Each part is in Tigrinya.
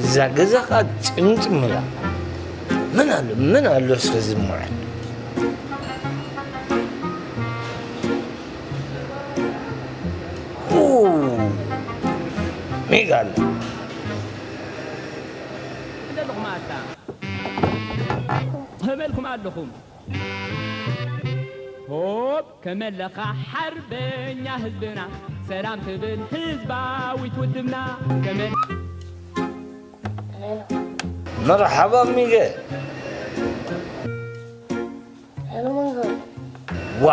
እዛ ገዛ ኸዓ ጽምጽም ኢላ። መን ኣሎ፣ መን ኣሎ እስከ ዝምዓል? ኡ፣ ሜጋ ኣሎ። ኣለኹም ኣታ። ከመልኩም ኣለኹም? ሆፕ ከመለኻ ሓርበኛ ህዝብና፣ ሰላም ትብል ህዝባዊት ውድብና። ከመ- መርሓባ ሚገ። ሄሎ መንጎ። ዋ፣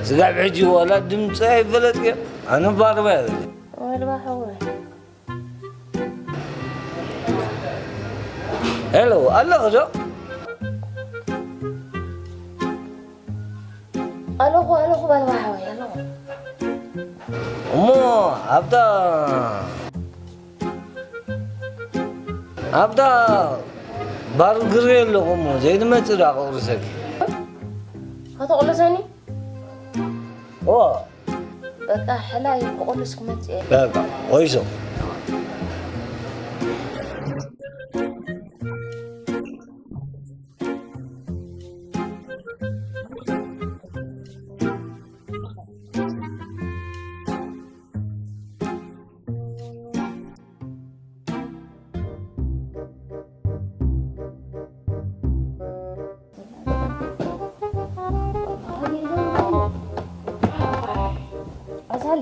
ስጋብ ሕጂ ዋላ ድምፂ ኣይፈለጥክዮ። ኣነ ባርባ እየ። ወልባ ሓወይ። ሄሎ፣ ኣለኹ ዶ? ኣለኹ፣ ኣለኹ፣ ባርባ ሓወይ፣ ኣለኹ። እሞ ኣብታ ኣብታ ባር ግሪ ኣለኹ እሞ ዘይትመጽእ ዶ ኣቕርሰኪ? ከተቕልሰኒ? ኦ። በቃ፣ ሕላይ ክቕልስ ክመጽእ እየ። በቃ፣ ቆይሶ። ኣሳሊ፣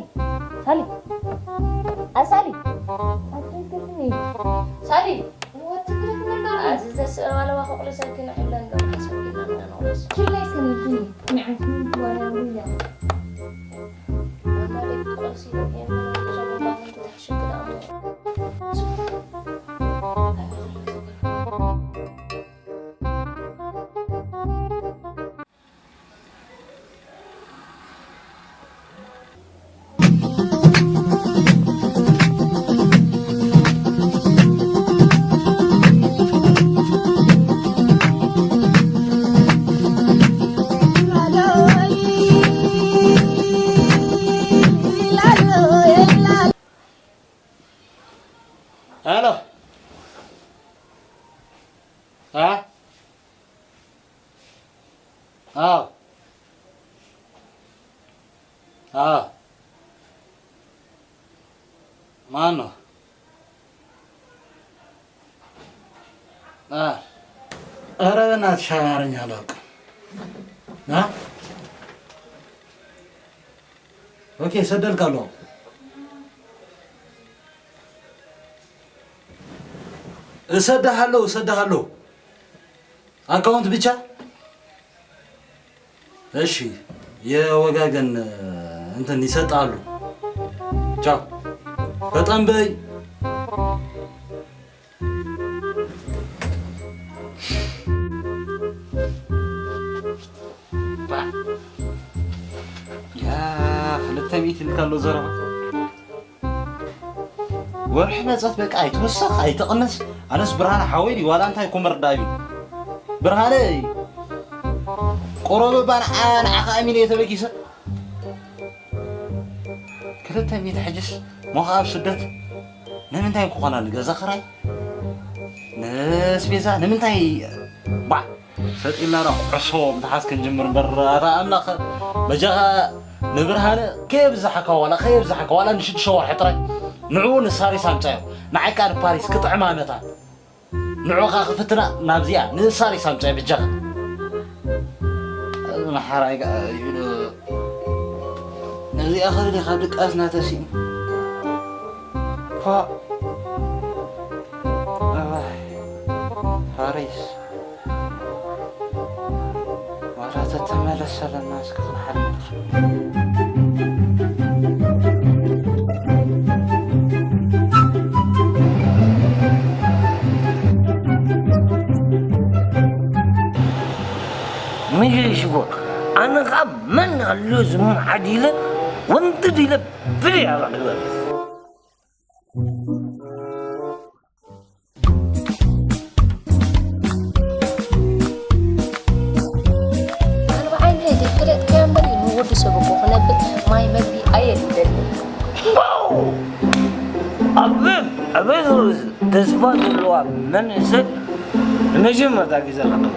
ሳሊ፣ ኣሳሊ፣ ኣትንክፍኒ። ሳሊ፣ ወትንክፍኒ። ኣዚ ዘስእዋለዋ ፎቕሪ ሰኪና ይብለን ዶ? ሰኪና ዶ? ችላይ ስንትኒ፣ ንዓንትኒ ትዋላ ውያ። ሄሎ። አ? አዎ። አዎ። ማን ነው? አ፣ ኧረ በእናትሽ አማርኛ አላውቅም። አ? ኦኬ፣ እሰደልካለሁ። እሰድሃለሁ፣ እሰድሃለሁ። አካውንት ብቻ? እሺ፣ የወጋገን እንትን ይሰጣሉ። ቻው። ፈጠን በይ። ያ፣ ክልተ ሚእቲ ኢልካ ኣሎ ዘረባ። ወርሒ መጸት በቃ ኣይትወሰኽ ኣይትቕነስ። ኣነስ ብርሃነ ሓወይ ድዩ ዋላ እንታይ እኮ መርዳእ እዩ። ብርሃነ፣ ቆሮብ እባ ንዓ-፣ ንዓኻ ኣሚነ እየ ተበጊሰ። ክልተ ሚእቲ ሕጅስ ሞኻ ኣብ ስደት ንምንታይ ክኾና ንገዛ ኽራይ? ንስቤዛ ንምንታይ? ባዕ! ሰጥ ኢልና ዶ ኩዕሶ ምትሓዝ ክንጅምር እምበር፣ ኣታ ኣምላኽ፣ በጃኻ ንብርሃነ ከየብዛሕካ ዋላ፣ ከየብዛሕካ ዋላ ንሽዱሽተ ወርሒ ጥራይ። ንዕኡ ንሳሪስ ኣምጻዮ፣ ንዓይ ከኣ ንፓሪስ ክጥዕማ መታን። ንዑኻ ክፍትና ናብዚኣ፣ ንሳሪስ ኣምጻዮ በጃኻ። እዚ መሓራይ ከኣ እዩ ዶ፣ ነዚኣ ኸ ካብ ድቃስና ተሲእና። ፋ-፣ ኣዋይ፣ ፋሪስ። ዋላ ተተመለሰለና እስከ ክንሓልፍ። ሚሊ ሽኮር፣ ኣነ ኸዓ መን ኣሎ ዝምዓድ ኢለ ወንድድ ኢለ ብልያ ክግበር። ኣነ ብዓይነይ ዘይፈለጥካዮ እምበር ንወዲ ሰብ እኮ ክነብር ማይ መግቢ ኣየድልየኒ። ዋው! ኣብ ኣቤት ሩዝ፣ ተስፋ ዘለዋ መንእሰይ ንመጀመርታ ግዜ ረኸበ።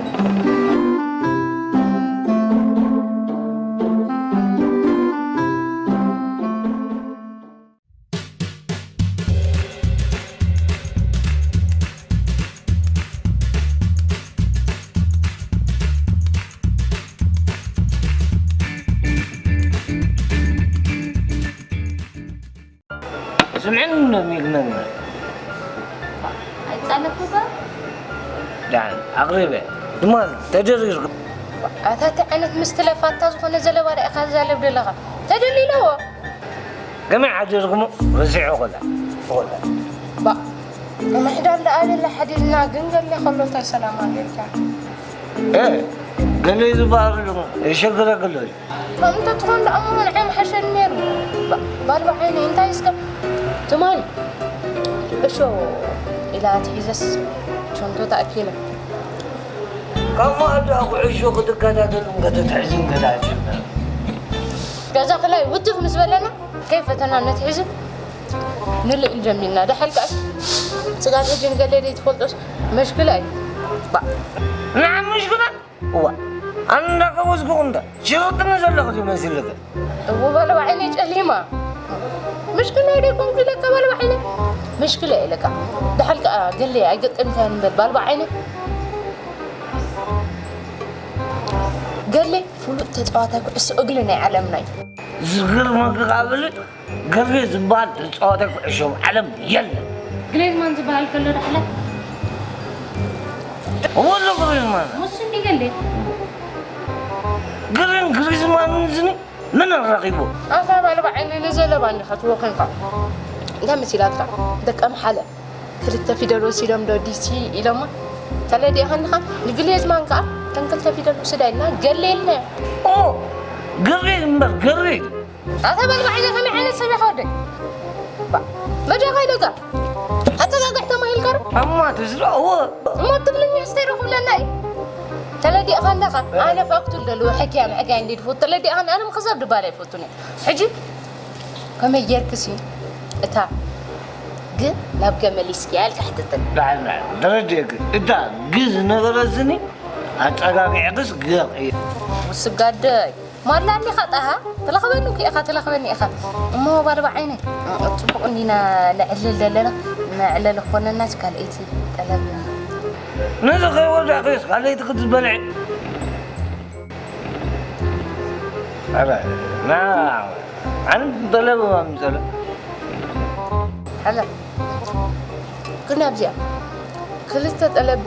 ስምዕኒ ሎሚ ግነግነ ኣይጻለፉካ? ዳን ኣቕሪበ ድማ ተደሪርኩ። ኣታ እንታይ ዓይነት ምስ ትለፋታ ዝኾነ ዘለባ ርኢኻ ትዛለብ ዘለኻ? ተደሊለዎ። ከመይ ሓዲርኩሞ? ረሲዑ ኾላ። ኾላ። ባ፣ ምሕዳር ደኣ ኣበላ ሓዲርና ግን ገለ ከሎ እንታይ ሰላም ኣለካ? እ፣ ገለ ዝበሃል ኣሎ፣ የሸግረክ ኣሎ። ከምኡ እንተትኾን ደኣ እሞ ንዓይ ምሓሸኒ ነይሩ። ባ-፣ ባልባ ዓይነይ እንታይ እስከ ትማሊ እሾ ኢላ ትሒዘስ ሸንቶ ተኣኪለ። ካብ መኣዲ ኩዕሾ ክትከታተልን ከተትሕዝን ገለ ጀመረ። ገዛ ክላይ ውትፍ ምስ በለና ከይፈተና ነትሕዝን ንልእል ጀሚርና። ደሓር ከኣስ ጽጋብ ሕጂ ንገለ ዘይትፈልጦስ መሽክላ እዩ። ባ-፣ ንዓ መሽክላ? እዋ፣ ኣነ እንዳቀወስኩ እንዳ ሽርጥኒ ዘለኹ ዝመስልክ። እዎ፣ ባልባ ዓይነይ ጨሊማ። ምሽክና ደይኮንኩ ኢለካ፣ ባልባ ዓይነይ። ምሽክላ ኢለካ። ደሓር ከኣ ገሌ ኣይገጠምካን እምበር፣ ባልባ ዓይነይ። ገሌ ፍሉጥ ተጻዋታይ ኩዕሶ እግሪ ናይ ዓለምና እዩ። ዝገርመካ ከኣ በሊ፣ ገርጌ ዝበሃል ተጻዋታይ ኩዕሾ ኣብ ዓለም የለን። ግሬዝማን ዝበሃል ከሎ ዳሕላ? እዎ ኣሎ ግሬዝማን። ሙስ እንዲ ገሌ? ግሬን ግሬዝማን ዝኒ መን ኣራኺቡ? ኣታ ባልባ ዓይኒ ንዘለባ እንዲኻ ትወኸንካ። እንታይ መሲላትካ? ደቀ ምሓለ። ክልተ ፊደል ወሲዶም ዶ ዲሲ ኢሎማ? ተለዲእኻኒ ኸኣ ንግሬዝማን ከኣ እተን ክልተ ፊደል ውስዳ ኢልና ገሌ ኢልና። እሞ ግሬዝ እምበር ግሬዝ። ኣታ በል ባዕለ ከመይ ዓይነት ሰብ ኢኻ ወደይ? ባ፣ መጃኻ ኢለካ። ኣተጋግሕ ተማሂልካ ዶ? ኣማ ትዝረእዎ። እሞ ትግርኛ ስተይ ዶ ክብለና እዩ? ተለዲእኻ ኣለኻ? ኣነ ፋክቱ ልደልዎ ሕክያ ምሕካይ እንዲ ድፉት ተለዲእኻ ኣነ ምኽዛብ ድባል ኣይፈቱን እየ። ሕጂ ከመይ ጌርክሲ እታ ግ ናብ ገ መሊስክያ ኢልካ ሕተተኒ። ደሓን ደሓን፣ ተረዲእኪ። እታ ግ ዝነበረትኒ ኣጸጋጊዕክስ ገ እዩ። ውስብ ጋደይ። ማላ እንዲኻ ጣሃ፣ ትለኽበኒ እኮ ኢኻ፣ ትለኽበኒ ኢኻ። እሞ ባልባ ዓይነይ፣ ጽቡቕ እንዲና ነዕልል ዘለና፣ መዕለሊ ክኾነናስ ካልኣይቲ ጠለብ። ነዚ ከይወዳእክስ ካልኣይቲ ክትበልዒ? ኣረ፣ ና፣ ኣነ ጠለብ ኣምጸለ። ኣለ፣ ግን ኣብዚኣ ክልተ ጠለብ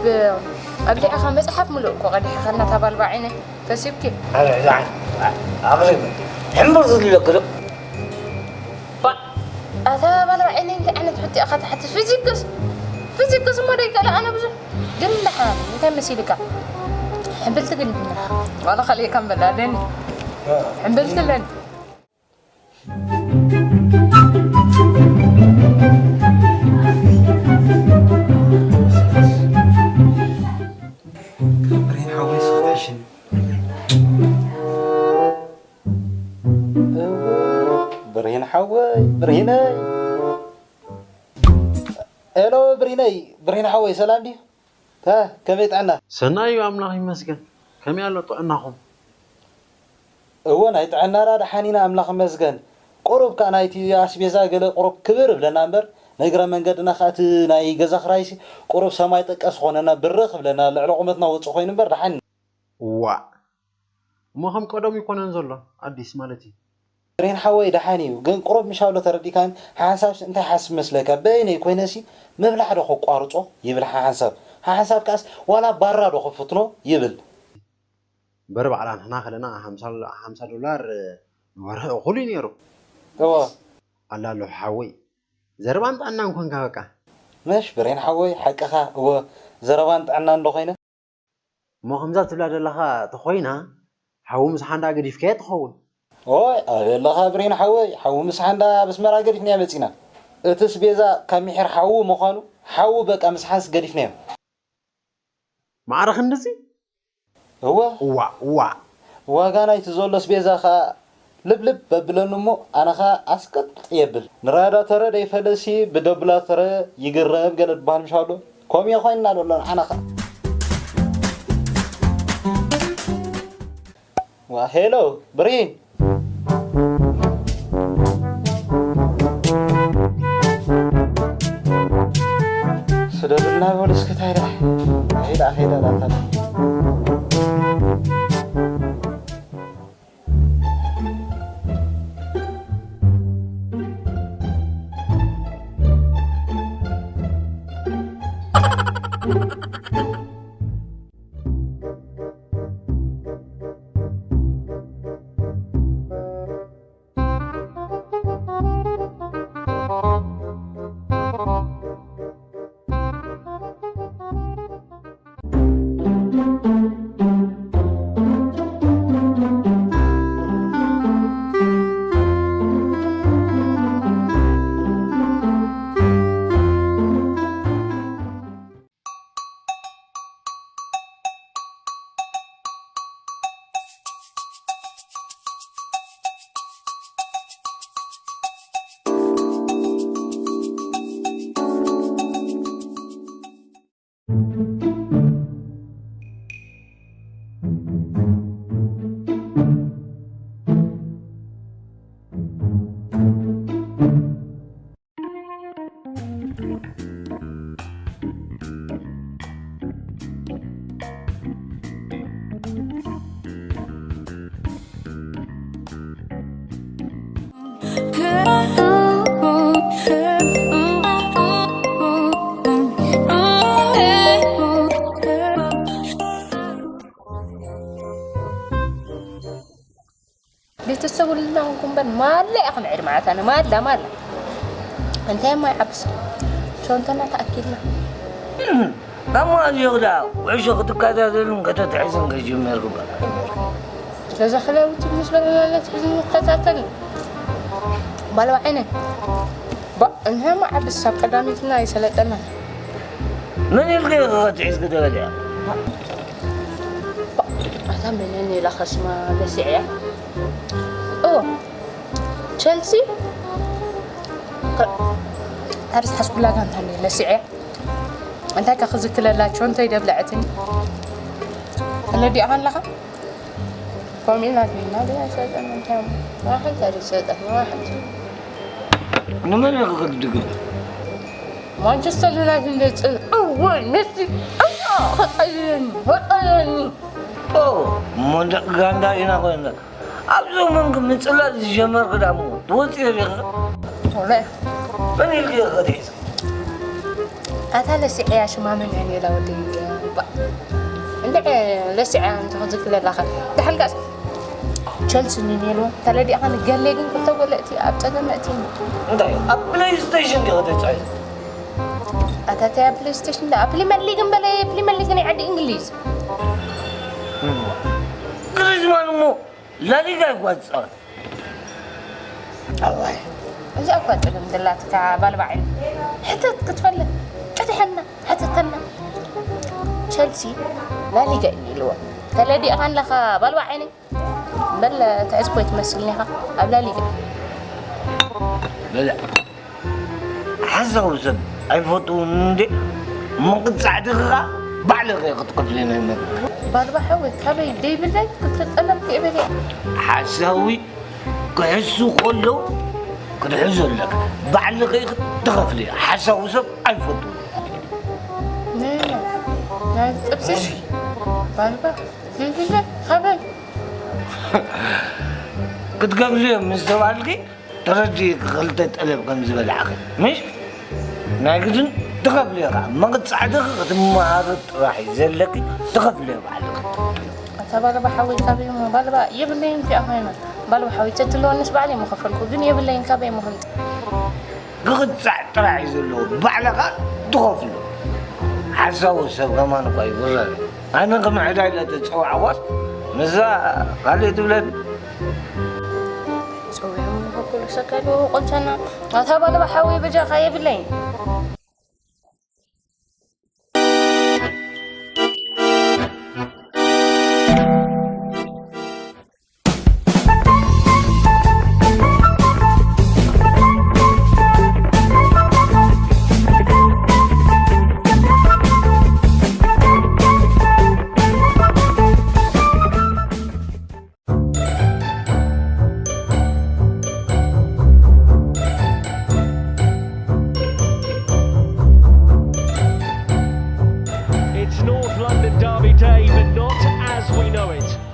ኣብሊዕኻ መጽሓፍ ምሉእ እኮ ቀዲሕኻ እናታ ባልባ ዓይነይ። ከሲብኪ። ኣረ፣ ዝዓን፣ ኣቕሪብ። ሕምብር ዝድለክ ዶ? ባ፣ ኣታ ባልባ ዓይነይ እንታይ ዓይነት ሕቶ ኢኻ ትሓትት? ፊዚክስ? ፊዚክስ እሞ ደይከኣለ ኣነ ብዙሕ። ግን ደሓን፣ እንታይ መሲልካ? ሕምብልቲ ግን ዋላ ካልእ ከም በላ ኣለኒ። እ። ሕምብልቲ ኣለኒ። ብሬን ሓወይ ስኽ ትሕሽኒ። ብሬን ሓወይ፣ ብሬነይ። ሄሎ ብሬነይ፣ ብሬን ሓወይ ሰላም ድዩ? ከ-፣ ከመይ ጥዕና? ሰናይ እዩ ኣምላኽ ይመስገን። ከመይ ኣሎ ጥዕናኹም? እወ፣ ናይ ጥዕናና ደሓን ኢና፣ ኣምላኽ ይመስገን። ቁሩብ ከኣ ናይቲ ኣስቤዛ ገለ ቁሩብ ክብር ይብለና እምበር፣ ንእግረ መንገድና ከኣ እቲ ናይ ገዛ ክራይሲ ቁሩብ ሰማይ ጠቀስ ኾነና፣ ብርኽ ይብለና፣ ልዕሊ ቁመትና ውጹእ ኮይኑ እምበር ደሓን ኢና። ዋእ! እሞ ከም ቀደሙ ኣይኮነን ዘሎ፣ ኣዲስ ማለት እዩ። ብሬን ሓወይ ደሓን እዩ፣ ግን ቁሩብ ምሻሎ ተረዲእካኒ፣ ሓንሳብሲ እንታይ ሓስብ መስለካ፣ በይነይ ኮይነሲ ምብላዕ ዶ ከቋርጾ ይብል ሓንሳብ፣ ሓንሳብ ከኣስ ዋላ ባራ ዶ ክፍትኖ ይብል። እምበር ባዕላ ንሕና ከለና ሓምሳ፣ ሓምሳ ዶላር ንወርሒ እኹል እዩ ነይሩ። እወ። ኣላ ኣሎ ሓወይ፣ ዘረባን ጥዕናን ኮንካ በቃ። መሽ ብሬን ሓወይ፣ ሓቅኻ፣ እወ፣ ዘረባን ጥዕናን ዶ ኮይነ? እሞ ከምዛ ትብላ ዘለኻ ተኾይና፣ ሓዊ ምስ ሓንዳ ገዲፍካዮ ትኸውን። ኦይ፣ ኣበለኻ ብሬን ሓወይ፣ ሓዊ ምስ ሓንዳ ኣብ ኣስመራ ገዲፍናዮ መጺና። እቲ ስቤዛ ካብ ሚሒር ሓዊ ምዃኑ፣ ሓዊ በቃ ምስ ሓንስ ገዲፍናዮ። ማዕረ ክንድዚ? እወ። እዋ፣ እዋ። ዋጋ ናይቲ ዘሎ ስቤዛ ኸኣ ልብልብ በብለኒ እሞ ኣነ ኸኣ ኣስቀጥ የብል። ንራዳተረ ደይፈለሲ ብደብላተረ ይግረም ገለ ድበሃል ምሽ ኣሎ። ከምኡ ኮይንና ዘሎ ንዓና ኸኣ። ዋ፣ ሄሎ ብርሂን። ስደድልና በሉ እስከ፣ ታይ ደኣ? ሄዳ፣ ሄዳ ዳታ። ቤተሰብ ልና እንኩምበር ማላ ኢኻ ንዕድ ማለት ኣነ ማላ ማላ። እንታይ ማይ ዓብስ ሾንተና ተኣኪልና። እም፣ ካብ መኣዝ እዩ ክዳ ኩዕሾ ክትከታተልን ከተትሕዝን ከይጀመርኩ በቃ። ስለዚ ክለውቲ ምስ በለናለት ብዙ ይከታተል። ባለዋ ዓይነ። ባ፣ እንታይ ማይ ዓብስ ኣብ ቀዳሚትና ይሰለጠና። መን ኢልካ ኢኻ ክትሕዝ ክትበል እያ? ኣታ መነን ኢላ ከስማ ለሲዐያ? እዎ፣ ቸልሲ። ኣርስ ሓስኩላ ጋንታ እንዲ ለሲዐያ። እንታይ ከ ክዝክለላቸው እንታይ ደብለዐትኒ? ተለዲእኻ ኣለኻ? ከምኡ ኢልና ጌና ዶ ኣይሰጠን እንታይ እሞ? ዋሕድ ተሪሰጠን፣ ዋሕድ። ንመን ኢኻ ክትድግፍ? ማንቸስተር ዩናይትድ እንደ ጽ-፣ እወ፣ ነቲ፣ እያ፣ ኸጠልየኒ፣ ኸጠልየኒ። ኦ፣ እሞ እንደ ጋንዳ ኢና ኮይና። ኣብዚ መንግ ምጽላል ዝጀመርክ ዳሞ፣ ትወጽእ ኢኻ። ወላሂ። መን ኢልክ ኢኻ ክትሕዝ? ኣታ ለሲዐያ ሽማ መን እያ ኔላ ወደይ? ባ-፣ እንድዒ ለሲዐያ እንተ ክዝክር ኣለኻ። ደሓን ከኣስ ቸልሲ ኒኔልዎ ተለዲእኻ ንገሌ ግን ክልተ ጎል እቲ ኣብ ጸገም እቲ። እንታይ? ኣብ ፕሌይስቴሽን ዲኻ ተጻዊት? ኣታ እንታይ ኣብ ፕሌይስቴሽን? ኣብ ፕሪመር ሊግ እምበለ፣ ፕሪመር ሊግ ናይ ዓዲ እንግሊዝ። ግሪዝማን እሞ ላሊጋ ይጓዝጻወት። ኣዋይ። እዚኣ እኳ ጸገም ዘላትካ ባልባዕን። ሕተት ክትፈልጥ። ቀድሐና፣ ሕተተና። ቸልሲ ላሊጋ እዩ ኢልዎ። ተለዲእኻ ኣለኻ ባልባዕ ዓይነይ። በል ትዕዝ ኮይ ትመስልኒ ኢኻ ኣብ ላሊጋ። በለ። ሓሳዊ ሰብ ኣይፈትውን እንዴ? ምቕጻዕቲ ኸኣ ባዕልኺ ክትከፍሊ ናይ መግቢ። ባልባ ሓወይ፣ ካበይ ደይብለይ ክትጠለብ ክእብል እየ። ሓሳዊ ክሕሱ ከሎ ክትሕዞ ኣለካ። ባዕልኺ ክትከፍሊ። ሓሳዊ ሰብ ኣይፈትውን። ናይ፣ ናይ ጥብሲ እሺ። ባልባ ደይብለይ ካበይ? ክትከፍሊ እዮም ምስ ተባልኪ ተረዲእኪ ክልተ ጠለብ ከም ዝበላዕኺ፣ ምሽ? ናይ ግድን ትኸፍልዮ ኸዓ። መቕጻዕትኺ ክትመሃሪ ጥራሕ እዩ ዘለኪ፣ ትኸፍልዮ ባዕልኺ። ኣታ ባልባ ሓወይ፣ ካበይ እሞ? ባልባ የብለይን እዚኣ ኮይና። ባልባ ሓወይ፣ ተትህልወንስ ባዕለይ ምኸፈልኩ፣ ግን የብለይን፣ ካበይ እሞ ከምጽእ? ክቕጻዕ ጥራሕ እዩ ዘለዎ፣ ባዕልኻ ትኸፍሎ። ሓሳዊ ሰብ ከማን እኳ ይብረር። ኣነ ክምዕዳ ኢለ ተጸዋዕኳስ፣ ንሳ ካልእ ትብለኒ። ጸዊዖም ንኸክሉ ሰከሉ ቆልቻና፣ ኣታ ባልባ ሓወይ በጃኻ የብለይን።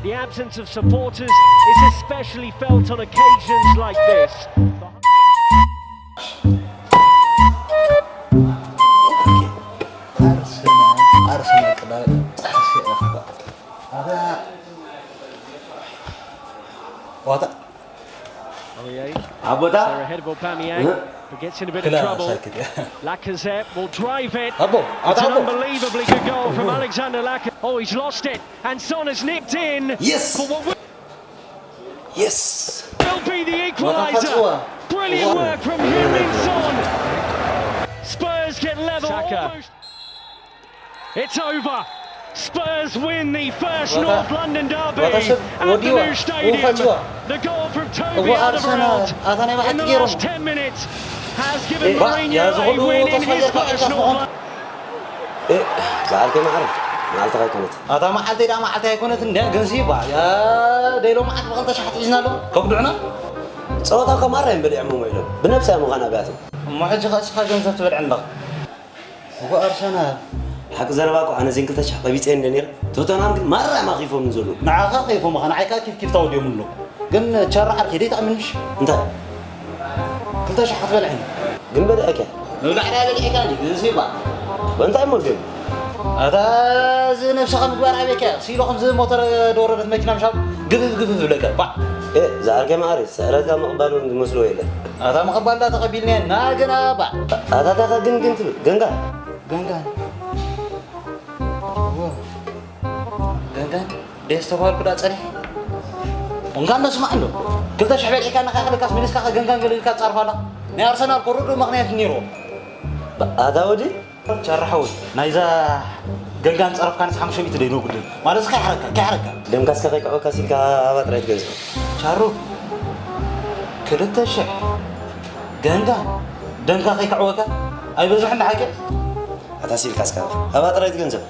The absence of supporters is especially felt on occasions like this. ኣርሰናል ኣርሰናል ቅዳሜ ጸሓፊ ኣፍሪቃ ኣታ ዋታ ኣቦታ Sarah ahead of Aubameyang, who gets in a bit of trouble. Lacazette will drive it. It's an unbelievably good goal from Alexander Lacazette. Oh, he's lost it, and Son has nipped in. Yes. For what Yes. Will be the equaliser. Brilliant work from Heung-min Son. Spurs get level almost. It's over. Spurs win the first North London derby at the new stadium. The goal from Toby Alderweireld in the last ten minutes has given Mourinho a win in his first North London. ዝዓርከይ ማዕረ መዓልትኻ ኣይኮነት። ኣታ መዓልተይ ደኣ መዓልተይ ኣይኮነትን እንድያ ግን ሲ ባ ያ ደይሎ መዓት ብኽልተ ሻሕ ትሒዝና ኣሎ ከጉድዑና። ፀወታ እኮ ማራ እዮም በሊዖሞ ኢሎም ብነብሳ እዮም ምዃን ኣብያቶም። እሞ ሕጂ ከ እስኻ ገንዘብ ትበልዕ ኣለኻ። እወ ኣርሰናል። ሓቂ ዘረባ እኮ ኣነ ዜን ክልተ ሻሕ ቀቢፀ እንደ ነይረ ቶተንሃም ግን ማራ እዮም ኣኺፎም ዘለዉ። ንዓኻ ከይፎምኻ ንዓይ ከዓ ኪፍ ኪፍ ተወዲኦም ኣለዉ። ግን ቸራ ዓርከይ ደይትኣምን ምሽ? እንታይ? ክልተ ሻሕ ክትበልዕኒ። ግን በሊዐካ። ምብላዕ ናይ በሊዕካ እንዲ ግን ሲባ። እንታይ እሞ ድዮም? ኣታ እዚ ነብስኻ ምግባር ኣበይካ እያ? ሲሎ ከምዚ ሞተር ደወረደት መኪና ምሻብ ግፍፍ ግፍፍ ዝብለካ ባዕ። ኤ ዝዓርከይ መዓረይ ስዕረትካ ምቕባል እውን ዝመስሎ የለን። ኣታ ምቕባል ዳ ተቐቢልናዮ እና ገና ባዕ። ኣታ እንታይ ኢኻ ግን ግን ትብል? ገንጋን። ገንጋን። ገንጋን ደስ ተባልኩ ዳ ጸኒሐ። እንኳን ነስማዕ እንዶ ክልተ ሽሕ በልዒካ እናኸኣልካስ መሊስካ ገንጋን ገለ ኢልካ ትጻርፍ ኣላ። ናይ ኣርሰናል እኮ ርዱእ ምኽንያት ነይርዎ። ኣታ ወዲ ቻራ ሓወይ ናይዛ ገንጋን ጸረፍካንስ ሓሙሽተ ሚእቲ ደይነጉድል ማለት ከይሓረካ ከይሓረካ። ደምካ እስከ ከይክዕወካ ሲልካ ሃባ ጥራይ ትገንዝቦ። ቻሩ ክልተ ሽሕ ገንጋን ደምካ ከይክዕወካ ኣይበዝሕን ሓቂ። ኣታ ሲልካ እስካ ሃባ ጥራይ ትገንዘብ።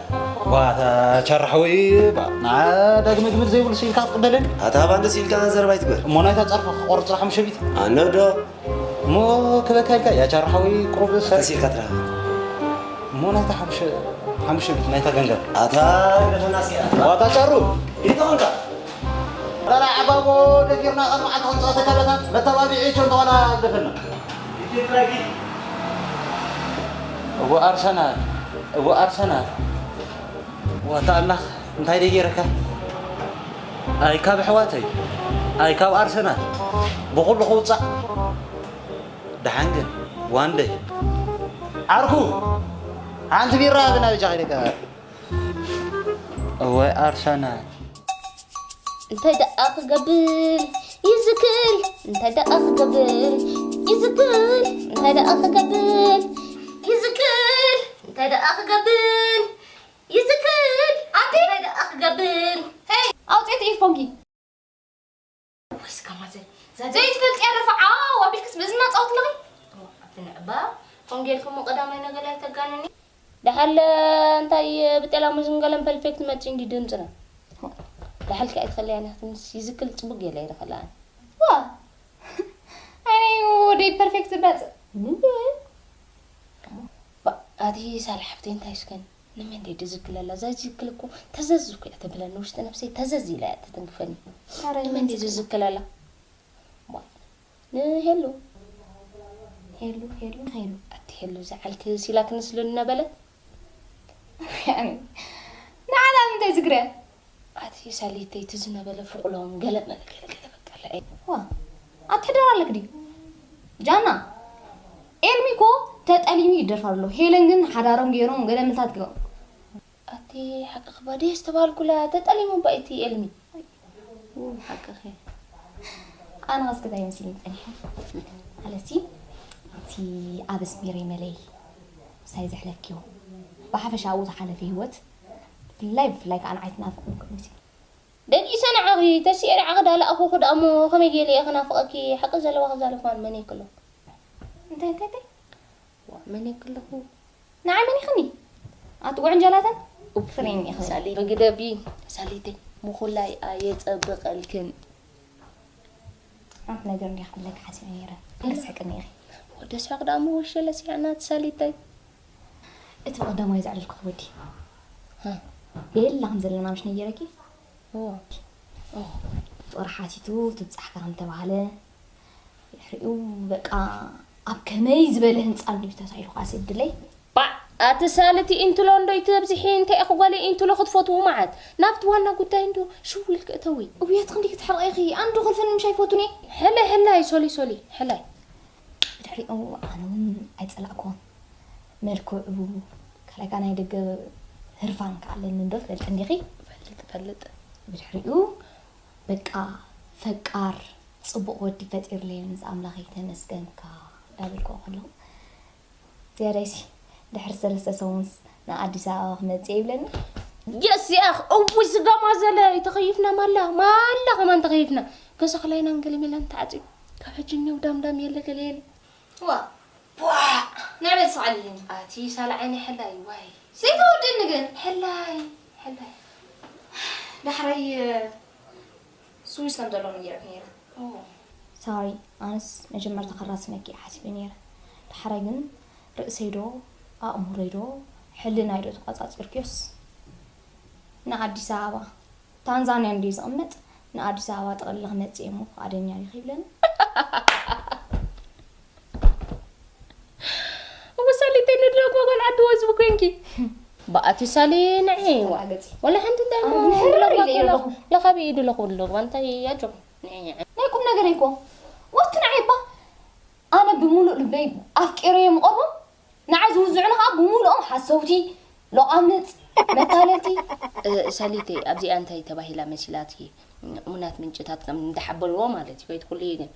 ዋ ኣታ ቻራ ሓወይ ባ ንዓ ዳግመ ግምት ዘይብሉ ሲልካ ትቅበለኒ። ኣታ ሃባ እንደ ሲልካ ዘረባ ይትግበር። እሞ ናይታ ጸርፋ ክቆርጽ ሓሙሽተ ሚእቲ። ኣነ ዶ እሞ ክበካ ኢልካ ያ ቻራ ሓወይ ቁሩብ ኣታ ሰብ። ሲልካ ትረሃ። እሞ ናይታ ሓሙሽተ ሓሙሽተ ሚእቲ ናይታ ገንዘብ። ኣታ ግደፈና እስኪ ኣታ። ዋ ኣታ ቻሩ። ይተኾንካ። ራራ ዓባቦ ደፊርና ቀን መዓልቲ ክንጻወተካ በታ መተባቢዒ ቸንቶ ዋላ ግደፈና። እወ ኣርሰናል እወ ኣርሰናል ዋታ ኣምላኽ እንታይ ደይ ገይረካ ኣይ ካብ ኣሕዋተይ ኣይ ካብ ኣርሰናል ብኹሉ ክውጻእ ደሓን ግን ዋንደይ ዓርኩ ሓንቲ ቢራ ብና ብጃ ከይደካ እወ ኣርሰናል እንታይ ደኣ ክገብር ይዝክል እንታይ ደኣ ክገብር ይዝክል እንታይ ደኣ ክገብር ይዝክል እንታይ ደኣ ክገብር ይዝክል ኣቲ እንታይ ደኣ ክገብር ሄይ ኣውፅኤት ኢፍ ኮንኪ ወይስ ከማዘ ዘይትፈልጥ ያረፈ ዓው ኣቢልክስ ብእዝና ፃወት ኣለኺ ኣብቲ ንዕባ ኮንጌልክሞ ቀዳማይ ነገር ኣይተጋንኒ ደሓለ እንታይ ብጤላሙ ዝንገለን ፐርፌክት መፂ እንዲ ድምፅና ዳሓልኪ ኣይትኸለያን ኢኽትንስ ይዝክል ፅቡቅ ገለ ኣይረኸላን ዋ ኣይ ወደይ ፐርፌክት መፅ ምንድን ኣቲ ሳልሕ ሓፍተይ እንታይ ስከን ንመን ደይ ድዝክለላ እዛ ዝዝክል እኮ ተዘዝ እኮ እያ ተብለኒ ውሽጢ ነብሰይ ተዘዝ ኢላ እያ ተተንክፈኒ ንመን ደይ ዝዝክለላ ንሄሉ ሄሉ ሄሉ ሄሉ ኣቲ ሄሉ ዝዓልክ ሲላ ክንስሉ እናበለ ንዓና ምንታይ ዝግረ ኣቲ ሳሊተይ እቲ ዝነበለ ፍቑሎም ገለ መለ ገለ ገለ በቃ ለዐ ዋ ኣቲ ሕደር ኣለክ ድዩ ጃና ኤልሚ እኮ ተጠሊሙ ይደርፍ ኣሎ ሄለን ግን ሓዳሮም ገይሮም ገለ ምልታት ገይሮም ኣቲ ሓቅኺ ባዴ ዝተባልኩላ ተጠሊሙ ባይቲ ኤልሚ ሓቅኺ ኣነ ኸስክታይ መስለኝ ጸኒሐ ኣለሲ እቲ ኣብ ኣስሚረይ መለይ ምሳይ ዘሕለፍኪዎ ብሓፈሻ ኣብኡ ዝሓለፈ ህይወት ብፍላይ ብፍላይ ከዓ ንዓይ ትናፍቕ ምክንያት እዩ ደቂሰ ንዓኺ ተሲኤ ንዓኺ ዳለኣኹኺ ደኣሞ ከመይ ገይረ እየ ክናፍቐኪ ሓቂ ዘለዋ ክዛለፍ ማን መን የክሎ እንታይ እንታይ እንታይ መን የክለኹ ንዓይ መን ይኽኒ ኣቲ ጉዕንጀላተን ፍሬን ኢኽኒ ግደፊ ሳሊተይ ምኹላይ ኣየፀብቐልክን ሓንቲ ነገር እንዲያ ክብለካ ሓሲበ ነይረ ግን ክትስሕቅኒ ኢኺ ወደ ስሕቕ ደኣ መወሸለ ሲዕና ትሳሊተይ እቲ ብቐዳማይ ዘዕለልኩ ትወዲ ቤላ ከም ዘለና ምሽ ነጊረኪ እዎ ፍቕሪ ሓቲቱ ትብጻሕካ ከም ተባህለ፣ ድሕሪኡ በቃ ኣብ ከመይ ዝበለ ህንጻ እንድዩ ተሳኢሉ ከኣ ስድለይ። ባዕ፣ ኣቲ ሳልቲ ኢንትሎ እንዶ ይተብዝሒ፣ እንታይ ኢኺ ጓለይ ኢንትሎ ክትፈትዉ መዓት? ናብቲ ዋና ጉዳይ እንዶ ሽው ኢልኪ እተዊ። እውያት ክንዲ ክትሕርቒ ኢኺ፣ ኣንዱ ክልፈኒ ምሽ ኣይፈቱን እየ። ሕላይ፣ ሕላይ፣ ሶሊ፣ ሶሊ፣ ሕላይ። ብድሕሪኡ ኣነ እውን ኣይጸላእኩዎን። መልክዑ፣ ካልኣይ ከኣ ናይ ደገ ህርፋን ከኣ ኣለኒ እንዶ ትፈልጢ እንዲኺ? እፈልጥ፣ እፈልጥ። ብድሕሪኡ በቃ ፈቃር ጽቡቕ ወዲ ፈጢርለይ ምስ ኣምላኸይ ተመስገንካ እንዳበልኩ ከለኹ፣ ዝያዳይሲ ድሕሪ ሰለስተ ሰሙንስ ንኣዲስ ኣበባ ክመጽእ ይብለኒ። የስ ያኽ፣ እውይ ስጋ ማዘለ፣ ተኸይፍና ማላ፣ ማላ ከማን ተኸይፍና። ገዛ ክላይናን ገለመለን ተዓጽዩ። ካብ ሕጂ እኒው ዳምዳም የለ ገለ የለ። ዋ፣ ቧዕ! ናይ በል ሰዓልልኝ። ኣቲ ሳልዓይኒ ሕላይ፣ ዋይ። ዘይተወደኒ ግን። ሕላይ፣ ሕላይ። ዳሕራይ፣ ስዊስ ከም ዘሎ ነጊረኪ ነይረ። ኦ። ሶሪ፣ ኣነስ መጀመርታ ከራስነኪ እየ ሓሲበ ነይረ። ዳሕራይ ግን ርእሰይ ዶ፣ ኣእምሮይ ዶ፣ ሕልናይ ዶ ተቋጻጺርክዮስ ንኣዲስ ኣበባ ታንዛንያ እንድዩ ዝቕመጥ፣ ንኣዲስ ኣበባ ጠቕሊለ ክመጽእ እየ እሞ ፍቓደኛ ዲኺ ይብለኒ። እሞ ሳሊተይ ንድለኩ ጓል ዓዲ ወዝቢ ኮንኪ። ብኣቲ ሳሊ ንዒ ዋ። ተላገጺ። ወላ ሓንቲ እንታይ ኣነ እሞ ግን ሕርር ኢለ እየ ኣለኹ። ለኻቢ ኢዱ ለኹ ኣለኹ። እንታይ ኣጆ? ንዒ። ናይ ቁም ነገር እኮ። ወቲ ንዓይ እባ ኣነ ብምሉእ ልበይ ኣፍቂረዮም እቐርቦም። ንዓይ ዝውዝዑኒ ኸኣ ብምሉኦም ሓሰውቲ፣ ሎቓምጽ፣ መታለልቲ። እ፣ ሰሊተይ፣ ኣብዚኣ እንታይ ተባሂላ መሲላትኪ? እሙናት ምንጭታት ከም እንዳሓበርዎ ማለት እዩ፣ ከይትኩልይ ግን።